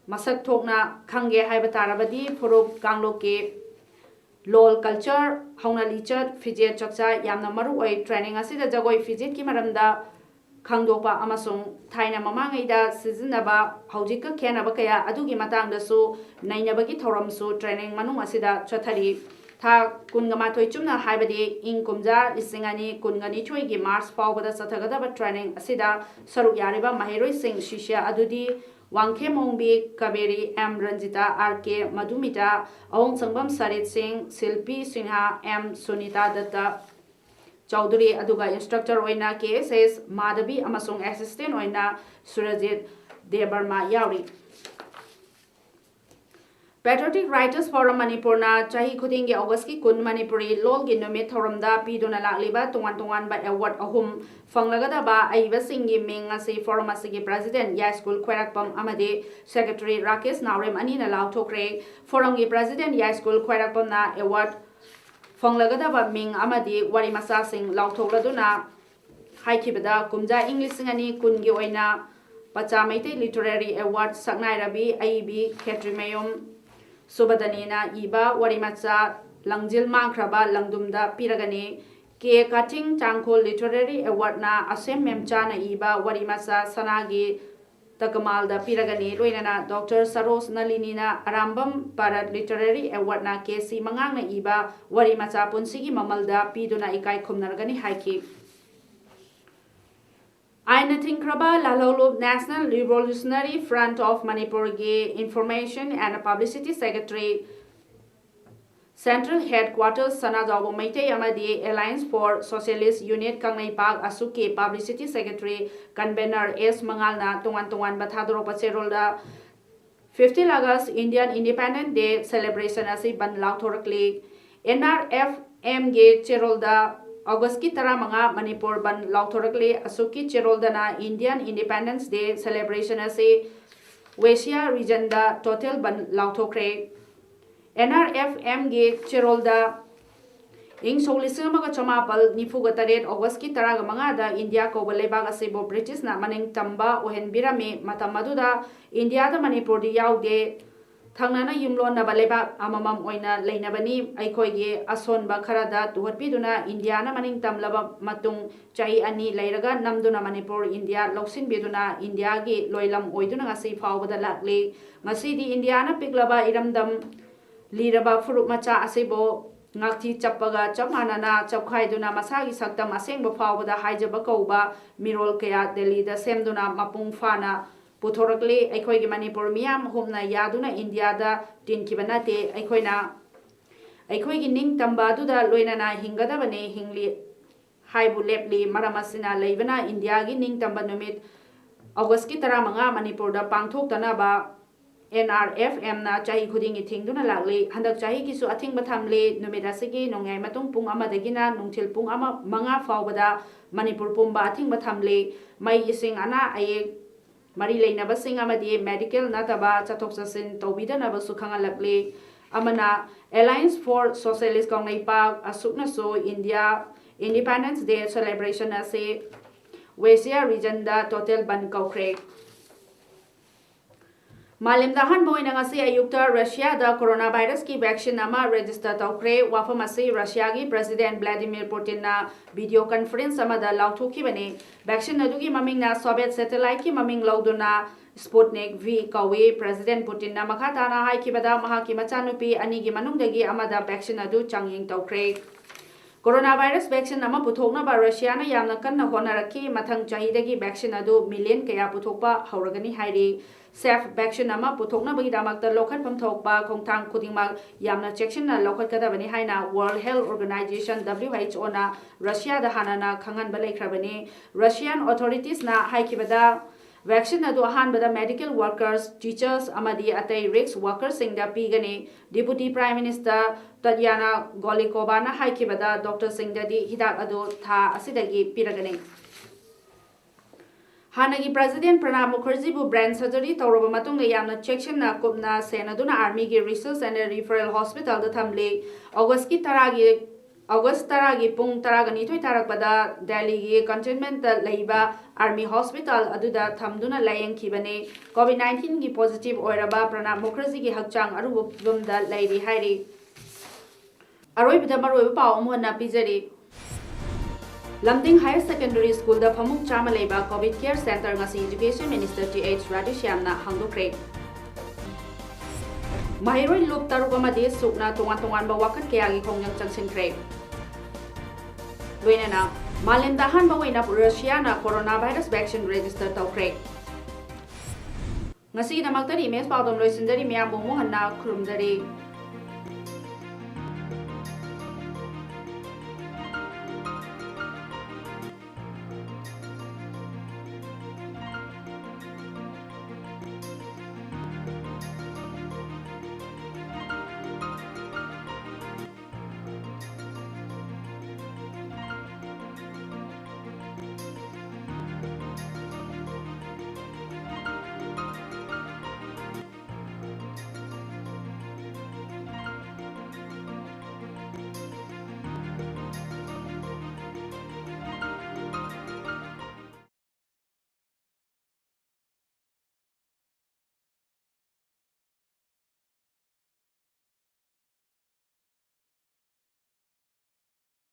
ꯃꯁꯛ ꯊꯣꯛꯅ ꯈꯪꯒꯦ ꯍꯥꯏꯕ ꯇꯥꯔꯕꯗꯤ, ꯐꯨꯔꯨꯞ ꯀꯥꯡꯂꯨꯞꯀꯤ ꯂꯣꯜ, culture, ꯍꯧꯅ ꯂꯤꯆꯠ, ꯐꯤꯖꯦꯠ ꯆꯥꯛꯆꯥ ꯌꯥꯝꯅ ꯃꯔꯨ ꯑꯣꯏ꯫ Training ꯑꯁꯤꯗ ꯖꯒꯣꯏ ꯐꯤꯖꯦꯠꯀꯤ ꯃꯔꯝꯗ ꯈꯪꯗꯣꯛꯄ ꯑꯃꯁꯨꯡ ꯊꯥꯏꯅ ꯃꯃꯥꯡꯉꯩꯗ ꯁꯤꯖꯤꯟꯅꯕ ꯍꯧꯖꯤꯛꯀ ꯈꯦꯠꯅꯕ ꯀꯌꯥ ꯑꯗꯨꯒꯤ ꯃꯇꯥꯡꯗꯁꯨ ꯅꯩꯅꯕꯒꯤ ꯊꯧꯔꯝꯁꯨ training ꯃꯅꯨꯡ ꯑꯁꯤꯗ ꯆꯠꯊꯔꯤ꯫ ꯊꯥ ꯀꯨꯟꯒ ꯃꯥꯊꯣꯏ ꯆꯨꯞꯅ, ꯍꯥꯏꯕꯗꯤ ꯏꯪ ꯀꯨꯝꯖꯥ ꯂꯤꯁꯤꯡ ꯑꯅꯤ ꯀꯨꯟꯒ ꯅꯤꯊꯣꯏꯒꯤ March ꯐꯥꯎꯕꯗ ꯆꯠꯊꯒꯗꯕ training ꯑꯁꯤꯗ ꯁꯔꯨꯛ ꯌꯥꯔꯤꯕ ꯃꯍꯩꯔꯣꯏꯁꯤꯡ ꯁꯤꯁ꯭ꯌ ꯑꯗꯨꯗꯤ ꯋꯥꯡꯈꯦꯝ ꯑꯣꯡꯕꯤ ꯀꯕꯦꯔꯤ, ꯑꯦꯝ ꯔꯟꯖꯤꯇꯥ, ꯑꯥꯔ ꯀꯦ ꯃꯙꯨꯃꯤꯇꯥ, ꯑꯋꯣꯡꯁꯪꯕꯝ ꯁꯔꯤꯠ ꯁꯤꯡ, ꯁꯤꯜꯄꯤ ꯁꯤꯟꯍꯥ, ꯑꯦꯝ ꯁꯨꯅꯤꯇꯥ ꯗꯠꯇ ꯆꯧꯙꯨꯔꯤ, ꯑꯗꯨꯒ instructor ꯑꯣꯏꯅ ꯀꯦ ꯑꯦꯁ ꯑꯦꯁ ꯃꯥꯙꯕꯤ ꯑꯃꯁꯨꯡ assistant ꯑꯣꯏꯅ ꯁꯨꯔꯖꯤꯠ ꯗꯦꯕꯔꯃꯥ ꯌꯥꯎꯔꯤ꯫ Patriotic Writers Forum ꯃꯅꯤꯄꯨꯔꯅ ꯆꯍꯤ ꯈꯨꯗꯤꯡꯒꯤ Augustꯀꯤ ꯀꯨꯟ ꯃꯅꯤꯄꯨꯔꯤ ꯂꯣꯜꯒꯤ ꯅꯨꯃꯤꯠ ꯊꯧꯔꯝꯗ ꯄꯤꯗꯨꯅ ꯂꯥꯛꯂꯤꯕ ꯇꯣꯉꯥꯟ ꯇꯣꯉꯥꯟꯕ award ꯑꯍꯨꯝ ꯐꯪꯂꯒꯗꯕ ꯑꯏꯕꯁꯤꯡꯒꯤ ꯃꯤꯡ ꯑꯁꯤ forum ꯑꯁꯤꯒꯤ president ꯌꯥꯏꯁ꯭ꯀꯨꯜ ꯈ꯭ꯋꯥꯏꯔꯥꯛꯄꯝ ꯑꯃꯗꯤ secretary ꯔꯥꯀꯦꯁ ꯅꯥꯎꯔꯦꯝ ꯑꯅꯤꯅ ꯂꯥꯎꯊꯣꯛꯈ꯭ꯔꯦ꯫ Forumꯒꯤ president ꯌꯥꯏꯁ꯭ꯀꯨꯜ ꯈ꯭ꯋꯥꯏꯔꯥꯛꯄꯝꯅ award ꯐꯪꯂꯒꯗꯕ ꯃꯤꯡ ꯑꯃꯗꯤ ꯋꯥꯔꯤ ꯃꯆꯥꯁꯤꯡ ꯂꯥꯎꯊꯣꯛꯂꯗꯨꯅ ꯍꯥꯏꯈꯤꯕꯗ, ꯀꯨꯝꯖꯥ ꯏꯪ ꯂꯤꯁꯤꯡ ꯑꯅꯤ ꯀꯨꯟꯒꯤ ꯑꯣꯏꯅ ꯄꯆꯥ ꯃꯩꯇꯩ Literary Award ꯁꯛꯅꯥꯏꯔꯕꯤ ꯑꯏꯕꯤ ꯈꯦꯇ꯭ꯔꯤꯃꯌꯨꯝ ꯁꯨꯕꯗꯅꯤꯅ ꯏꯕ ꯋꯥꯔꯤ ꯃꯆꯥ ꯂꯪꯖꯤꯜ ꯃꯥꯡꯈ꯭ꯔꯕ ꯂꯪꯗꯨꯝꯗ ꯄꯤꯔꯒꯅꯤ꯫ ꯀꯦ ꯀꯥꯊꯤꯡ ꯇꯥꯡꯈꯨꯜ Literary Awardꯅ ꯑꯁꯦꯝ ꯃꯦꯝꯆꯥꯅ ꯏꯕ ꯋꯥꯔꯤ ꯃꯆꯥ ꯁꯅꯥꯒꯤ ꯇꯀꯃꯥꯜꯗ ꯄꯤꯔꯒꯅꯤ꯫ ꯂꯣꯏꯅꯅ ꯗꯣꯛꯇꯔ ꯁꯔꯣꯖ ꯅꯂꯤꯅꯤꯅ ꯑꯔꯥꯝꯕꯝ ꯚꯥꯔꯠ Literary Awardꯅ ꯀꯦ ꯁꯤ ꯃꯉꯥꯡꯅ ꯏꯕ ꯋꯥꯔꯤ ꯃꯆꯥ ꯄꯨꯟꯁꯤꯒꯤ ꯃꯃꯜꯗ ꯄꯤꯗꯨꯅ ꯏꯀꯥꯏ ꯈꯨꯝꯅꯔꯒꯅꯤ ꯍꯥꯏꯈꯤ꯫ ꯑꯥꯏꯟꯅ ꯊꯤꯡꯈ꯭ꯔꯕ ꯂꯥꯜꯍꯧꯂꯨꯞ National Revolutionary Front of ꯃꯅꯤꯄꯨꯔꯒꯤ Information and Publicity Secretary, Central Headquarters ꯁꯅꯥꯖꯥꯎꯕ ꯃꯩꯇꯩ ꯑꯃꯗꯤ Alliance for Socialist Unit Kangleipak, ꯑꯁꯨꯛꯀꯤ Publicity Secretary, Convener ꯑꯦꯁ ꯃꯉꯥꯜꯅ ꯇꯣꯉꯥꯟ ꯇꯣꯉꯥꯟꯕ ꯊꯥꯗꯣꯔꯛꯄ ꯆꯦꯔꯣꯜꯗ, fifteen August Indian Independent Day celebration ꯑꯁꯤ ꯕꯟ ꯂꯥꯎꯊꯣꯔꯛꯂꯤ꯫ ꯑꯦꯟ ꯑꯥꯔ ꯑꯦꯐ ꯑꯦꯝꯒꯤ ꯆꯦꯔꯣꯜꯗ ꯑꯣꯒꯁꯀꯤ ꯇꯔꯥꯃꯉꯥ ꯃꯅꯤꯄꯨꯔ ꯕꯟ ꯂꯥꯎꯊꯣꯔꯛꯂꯤ꯫ ꯑꯁꯨꯛꯀꯤ ꯆꯦꯔꯣꯜꯗꯅ Indian Independence Day celebration ꯑꯁꯤ ꯋꯦꯁꯤꯌꯥ ꯔꯤꯖꯟꯗ ꯇꯣꯇꯦꯜ ꯕꯟ ꯂꯥꯎꯊꯣꯛꯈ꯭ꯔꯦ꯫ ꯑꯦꯟ ꯑꯥꯔ ꯑꯦꯐ ꯑꯦꯝꯒꯤ ꯆꯦꯔꯣꯜꯗ ꯏꯪ ꯁꯣꯛ ꯂꯤꯁꯤꯡ ꯑꯃꯒ ꯆꯃꯥꯄꯜ ꯅꯤꯐꯨꯒ ꯇꯔꯦꯠ ꯑꯣꯒꯁꯀꯤ ꯇꯔꯥꯒ ꯃꯉꯥꯗ ꯏꯟꯗꯤꯌꯥ ꯀꯧꯕ ꯂꯩꯕꯥꯛ ꯑꯁꯤꯕꯨ ꯕ꯭ꯔꯤꯇꯤꯁꯅ ꯃꯅꯤꯡ ꯇꯝꯕ ꯑꯣꯏꯍꯟꯕꯤꯔꯝꯃꯤ꯫ ꯃꯇꯝ ꯑꯗꯨꯗ ꯏꯟꯗꯤꯌꯥꯗ ꯃꯅꯤꯄꯨꯔꯗꯤ ꯌꯥꯎꯗꯦ꯫ ꯊꯪꯅꯅ ꯌꯨꯝꯂꯣꯟꯅꯕ ꯂꯩꯕꯥꯛ ꯑꯃꯃꯝ ꯑꯣꯏꯅ ꯂꯩꯅꯕꯅꯤ꯫ ꯑꯩꯈꯣꯏꯒꯤ ꯑꯁꯣꯟꯕ ꯈꯔꯗ ꯇꯨꯍꯠꯄꯤꯗꯨꯅ ꯏꯟꯗꯤꯌꯥꯅ ꯃꯅꯤꯡ ꯇꯝꯂꯕ ꯃꯇꯨꯡ ꯆꯍꯤ ꯑꯅꯤ ꯂꯩꯔꯒ ꯅꯝꯗꯨꯅ ꯃꯅꯤꯄꯨꯔ ꯏꯟꯗꯤꯌꯥ ꯂꯧꯁꯤꯟꯕꯤꯗꯨꯅ ꯏꯟꯗꯤꯌꯥꯒꯤ ꯂꯣꯏꯂꯝ ꯑꯣꯏꯗꯨꯅ ꯉꯁꯤ ꯐꯥꯎꯕꯗ ꯂꯥꯛꯂꯤ꯫ ꯉꯁꯤꯗꯤ ꯏꯟꯗꯤꯌꯥꯅ ꯄꯤꯛꯂꯕ ꯏꯔꯝꯗꯝ ꯂꯤꯔꯕ ꯐꯨꯔꯨꯞ ꯃꯆꯥ ꯑꯁꯤꯕꯨ ꯉꯥꯛꯊꯤ ꯆꯞꯄꯒ ꯆꯞ ꯃꯥꯟꯅꯅ ꯆꯞꯈꯥꯏꯗꯨꯅ ꯃꯁꯥꯒꯤ ꯁꯛꯇꯝ ꯑꯁꯦꯡꯕ ꯐꯥꯎꯕꯗ ꯍꯥꯏꯖꯕ ꯀꯧꯕ ꯃꯤꯔꯣꯜ ꯀꯌꯥ ꯗꯦꯜꯂꯤꯗ ꯁꯦꯝꯗꯨꯅ ꯃꯄꯨꯡ ꯐꯥꯅ ꯄꯨꯊꯣꯔꯛꯂꯤ꯫ ꯑꯩꯈꯣꯏꯒꯤ ꯃꯅꯤꯄꯨꯔ ꯃꯤꯌꯥꯝ ꯍꯨꯞꯅ ꯌꯥꯗꯨꯅ ꯏꯟꯗꯤꯌꯥꯗ ꯇꯤꯟꯈꯤꯕ ꯅꯠꯇꯦ꯫ ꯑꯩꯈꯣꯏꯅ ꯑꯩꯈꯣꯏꯒꯤ ꯅꯤꯡꯇꯝꯕ ꯑꯗꯨꯗ ꯂꯣꯏꯅꯅ ꯍꯤꯡꯒꯗꯕꯅꯤ, ꯍꯤꯡꯂꯤ ꯍꯥꯏꯕꯨ ꯂꯦꯞꯂꯤ꯫ ꯃꯔꯝ ꯑꯁꯤꯅ ꯂꯩꯕꯅ ꯏꯟꯗꯤꯌꯥꯒꯤ ꯅꯤꯡꯇꯝꯕ ꯅꯨꯃꯤꯠ ꯑꯣꯒꯁꯀꯤ ꯇꯔꯥꯃꯉꯥ ꯃꯅꯤꯄꯨꯔꯗ ꯄꯥꯡꯊꯣꯛꯇꯅꯕ ꯑꯦꯟ ꯑꯥꯔ ꯑꯦꯐ ꯑꯦꯝꯅ ꯆꯍꯤ ꯈꯨꯗꯤꯡꯒꯤ ꯊꯤꯡꯗꯨꯅ ꯂꯥꯛꯂꯤ꯫ ꯍꯟꯗꯛ ꯆꯍꯤꯒꯤꯁꯨ ꯑꯊꯤꯡꯕ ꯊꯝꯂꯤ꯫ ꯅꯨꯃꯤꯠ ꯑꯁꯤꯒꯤ ꯅꯣꯡꯌꯥꯏ ꯃꯇꯨꯡ ꯄꯨꯡ ꯑꯃꯗꯒꯤꯅ ꯅꯨꯡꯊꯤꯜ ꯄꯨꯡ ꯑꯃ, ꯃꯉꯥ ꯐꯥꯎꯕꯗ ꯃꯅꯤꯄꯨꯔ ꯄꯨꯝꯕ ꯑꯊꯤꯡꯕ ꯊꯝꯂꯤ꯫ ꯃꯩ, ꯏꯁꯤꯡ, ꯑꯅꯥ ꯑꯌꯦꯛ ꯃꯔꯤ ꯂꯩꯅꯕꯁꯤꯡ ꯑꯃꯗꯤ ꯃꯦꯗꯤꯀꯦꯜ ꯅꯠꯇꯕ ꯆꯠꯊꯣꯛ ꯆꯠꯁꯤꯟ ꯇꯧꯕꯤꯗꯅꯕꯁꯨ ꯈꯪꯍꯜꯂꯛꯂꯤ꯫ ꯑꯃꯅ Alliance for Socialist Kangleipak ꯑꯁꯨꯛꯅꯁꯨ India Independence Day celebration ꯑꯁꯤ ꯋꯦꯁꯤꯌꯥ ꯔꯤꯖꯟꯗ ꯇꯣꯇꯦꯜ ꯕꯟ ꯀꯧꯈ꯭ꯔꯦ꯫ ꯃꯥꯂꯦꯝꯗ ꯑꯍꯥꯟꯕ ꯑꯣꯏꯅ ꯉꯁꯤ ꯑꯌꯨꯛꯇ ꯔꯁꯤꯌꯥꯗ ꯀꯣꯔꯣꯅꯥ ꯚꯥꯏꯔꯁꯀꯤ ꯚꯦꯛꯁꯤꯟ ꯑꯃ ꯔꯦꯖꯤꯁꯇꯔ ꯇꯧꯈ꯭ꯔꯦ꯫ ꯋꯥꯐꯝ ꯑꯁꯤ ꯔꯁꯤꯌꯥꯒꯤ ꯄ꯭ꯔꯦꯁꯤꯗꯦꯟꯠ ꯚ꯭ꯂꯥꯗꯤꯃꯤꯔ ꯄꯨꯇꯤꯟꯅ ꯚꯤꯗꯤꯑꯣ ꯀꯟꯐꯔꯦꯟꯁ ꯑꯃꯗ ꯂꯥꯎꯊꯣꯛꯈꯤꯕꯅꯤ꯫ ꯚꯦꯛꯁꯤꯟ ꯑꯗꯨꯒꯤ ꯃꯃꯤꯡꯅ ꯁꯣꯚꯤꯌꯦꯠ ꯁꯦꯇꯦꯂꯥꯏꯠꯀꯤ ꯃꯃꯤꯡ ꯂꯧꯗꯨꯅ ꯁ꯭ꯄꯨꯠꯅꯤꯛ ꯚꯤ ꯀꯧꯏ꯫ ꯄ꯭ꯔꯦꯁꯤꯗꯦꯟꯠ ꯄꯨꯇꯤꯟꯅ ꯃꯈꯥ ꯇꯥꯅ ꯍꯥꯏꯈꯤꯕꯗ, ꯃꯍꯥꯛꯀꯤ ꯃꯆꯥꯅꯨꯄꯤ ꯑꯅꯤꯒꯤ ꯃꯅꯨꯡꯗꯒꯤ ꯑꯃꯗ ꯚꯦꯛꯁꯤꯟ ꯑꯗꯨ ꯆꯥꯡꯌꯦꯡ ꯇꯧꯈ꯭ꯔꯦ꯫ ꯀꯣꯔꯣꯅꯥ ꯚꯥꯏꯔꯁ ꯚꯦꯛꯁꯤꯟ ꯑꯃ ꯄꯨꯊꯣꯛꯅꯕ ꯔꯁꯤꯌꯥꯅ ꯌꯥꯝꯅ ꯀꯟꯅ ꯍꯣꯠꯅꯔꯛꯈꯤ꯫ ꯃꯊꯪ ꯆꯍꯤꯗꯒꯤ ꯚꯦꯛꯁꯤꯟ ꯑꯗꯨ ꯃꯤꯂꯤꯌꯟ ꯀꯌꯥ ꯄꯨꯊꯣꯛꯄ ꯍꯧꯔꯒꯅꯤ ꯍꯥꯏꯔꯤ꯫ ꯁꯦꯐ ꯚꯦꯛꯁꯤꯟ ꯑꯃ ꯄꯨꯊꯣꯛꯅꯕꯒꯤꯗꯃꯛꯇ ꯂꯧꯈꯠꯐꯝ ꯊꯣꯛꯄ ꯈꯣꯡꯊꯥꯡ ꯈꯨꯗꯤꯡꯃꯛ ꯌꯥꯝꯅ ꯆꯦꯛꯁꯤꯟꯅ ꯂꯧꯈꯠꯀꯗꯕꯅꯤ ꯍꯥꯏꯅ World Health Organization, W H O, ꯅ ꯔꯁꯤꯌꯥꯗ ꯍꯥꯟꯅꯅ ꯈꯪꯍꯟꯕ ꯂꯩꯈ꯭ꯔꯕꯅꯤ꯫ ꯔꯁꯤꯌꯥꯟ ꯑꯣꯊꯣꯔꯤꯇꯤꯁꯅ ꯍꯥꯏꯈꯤꯕꯗ, Vaccine ꯑꯗꯨ ꯑꯍꯥꯟꯕꯗ medical workers, teachers ꯑꯃꯗꯤ ꯑꯇꯩ risk workersꯁꯤꯡꯗ ꯄꯤꯒꯅꯤ꯫ Deputy Prime Minister Tatiana Golikovana ꯍꯥꯏꯈꯤꯕꯗ, doctorꯁꯤꯡꯗꯗꯤ ꯍꯤꯗꯥꯛ ꯑꯗꯨ ꯊꯥ ꯑꯁꯤꯗꯒꯤ ꯄꯤꯔꯒꯅꯤ꯫ ꯍꯥꯟꯅꯒꯤ President Pranab Mukherjeeꯕꯨ brain surgery ꯇꯧꯔꯕ ꯃꯇꯨꯡꯗ ꯌꯥꯝꯅ ꯆꯦꯛꯁꯤꯟꯅ ꯀꯨꯞꯅ ꯁꯦꯟꯅꯗꯨꯅ Armyꯒꯤ Research and Referral Hospitalꯗ ꯊꯝꯂꯤ꯫ Augustꯀꯤ ꯇꯔꯥꯒꯤ, August ꯇꯔꯥꯒꯤ ꯄꯨꯡ ꯇꯔꯥꯒ ꯅꯤꯊꯣꯏ ꯇꯥꯔꯛꯄꯗ Delhiꯒꯤ cantonmentꯇ ꯂꯩꯕ Army Hospital ꯑꯗꯨꯗ ꯊꯝꯗꯨꯅ ꯂꯥꯌꯦꯡꯈꯤꯕꯅꯤ꯫ COVID nineteenꯒꯤ positive ꯑꯣꯏꯔꯕ Pranab Mukherjeeꯒꯤ ꯍꯛꯆꯥꯡ ꯑꯔꯨꯕ ꯐꯤꯕꯝꯗ ꯂꯩꯔꯤ ꯍꯥꯏꯔꯤ꯫ ꯑꯔꯣꯏꯕꯗ ꯃꯔꯨꯑꯣꯏꯕ ꯄꯥꯎ ꯑꯃꯨꯛ ꯍꯟꯅ ꯄꯤꯖꯔꯤ꯫ ꯂꯝꯗꯤꯡ Higher Secondary Schoolꯗ ꯐꯃꯨꯡ ꯆꯥꯝꯃ ꯂꯩꯕ COVID Care Center ꯉꯁꯤ Education Minister Th Radheshyamꯅ ꯍꯥꯡꯗꯣꯛꯈ꯭ꯔꯦ꯫ ꯃꯍꯩꯔꯣꯏ ꯂꯨꯞ ꯇꯔꯨꯛ ꯑꯃꯗꯤ ꯁꯨꯛꯅ ꯇꯣꯉꯥꯟ ꯇꯣꯉꯥꯟꯕ ꯋꯥꯀꯠ ꯀꯌꯥꯒꯤ ꯈꯣꯡꯖꯪ ꯆꯪꯁꯤꯟꯈ꯭ꯔꯦ꯫ ꯂꯣꯏꯅꯅ ꯃꯥꯂꯦꯝꯗ ꯑꯍꯥꯟꯕ ꯑꯣꯏꯅ Russiaꯅ coronavirus vaccine register ꯇꯧꯈ꯭ꯔꯦ꯫ ꯉꯁꯤꯒꯤꯗꯃꯛꯇꯗꯤ ꯏꯃꯦꯖ ꯄꯥꯎꯗꯝ ꯂꯣꯏꯁꯤꯟꯖꯔꯤ꯫ ꯃꯌꯥꯝꯕꯨ ꯑꯃꯨꯛ ꯍꯟꯅ ꯈꯨꯔꯨꯝꯖꯔꯤ꯫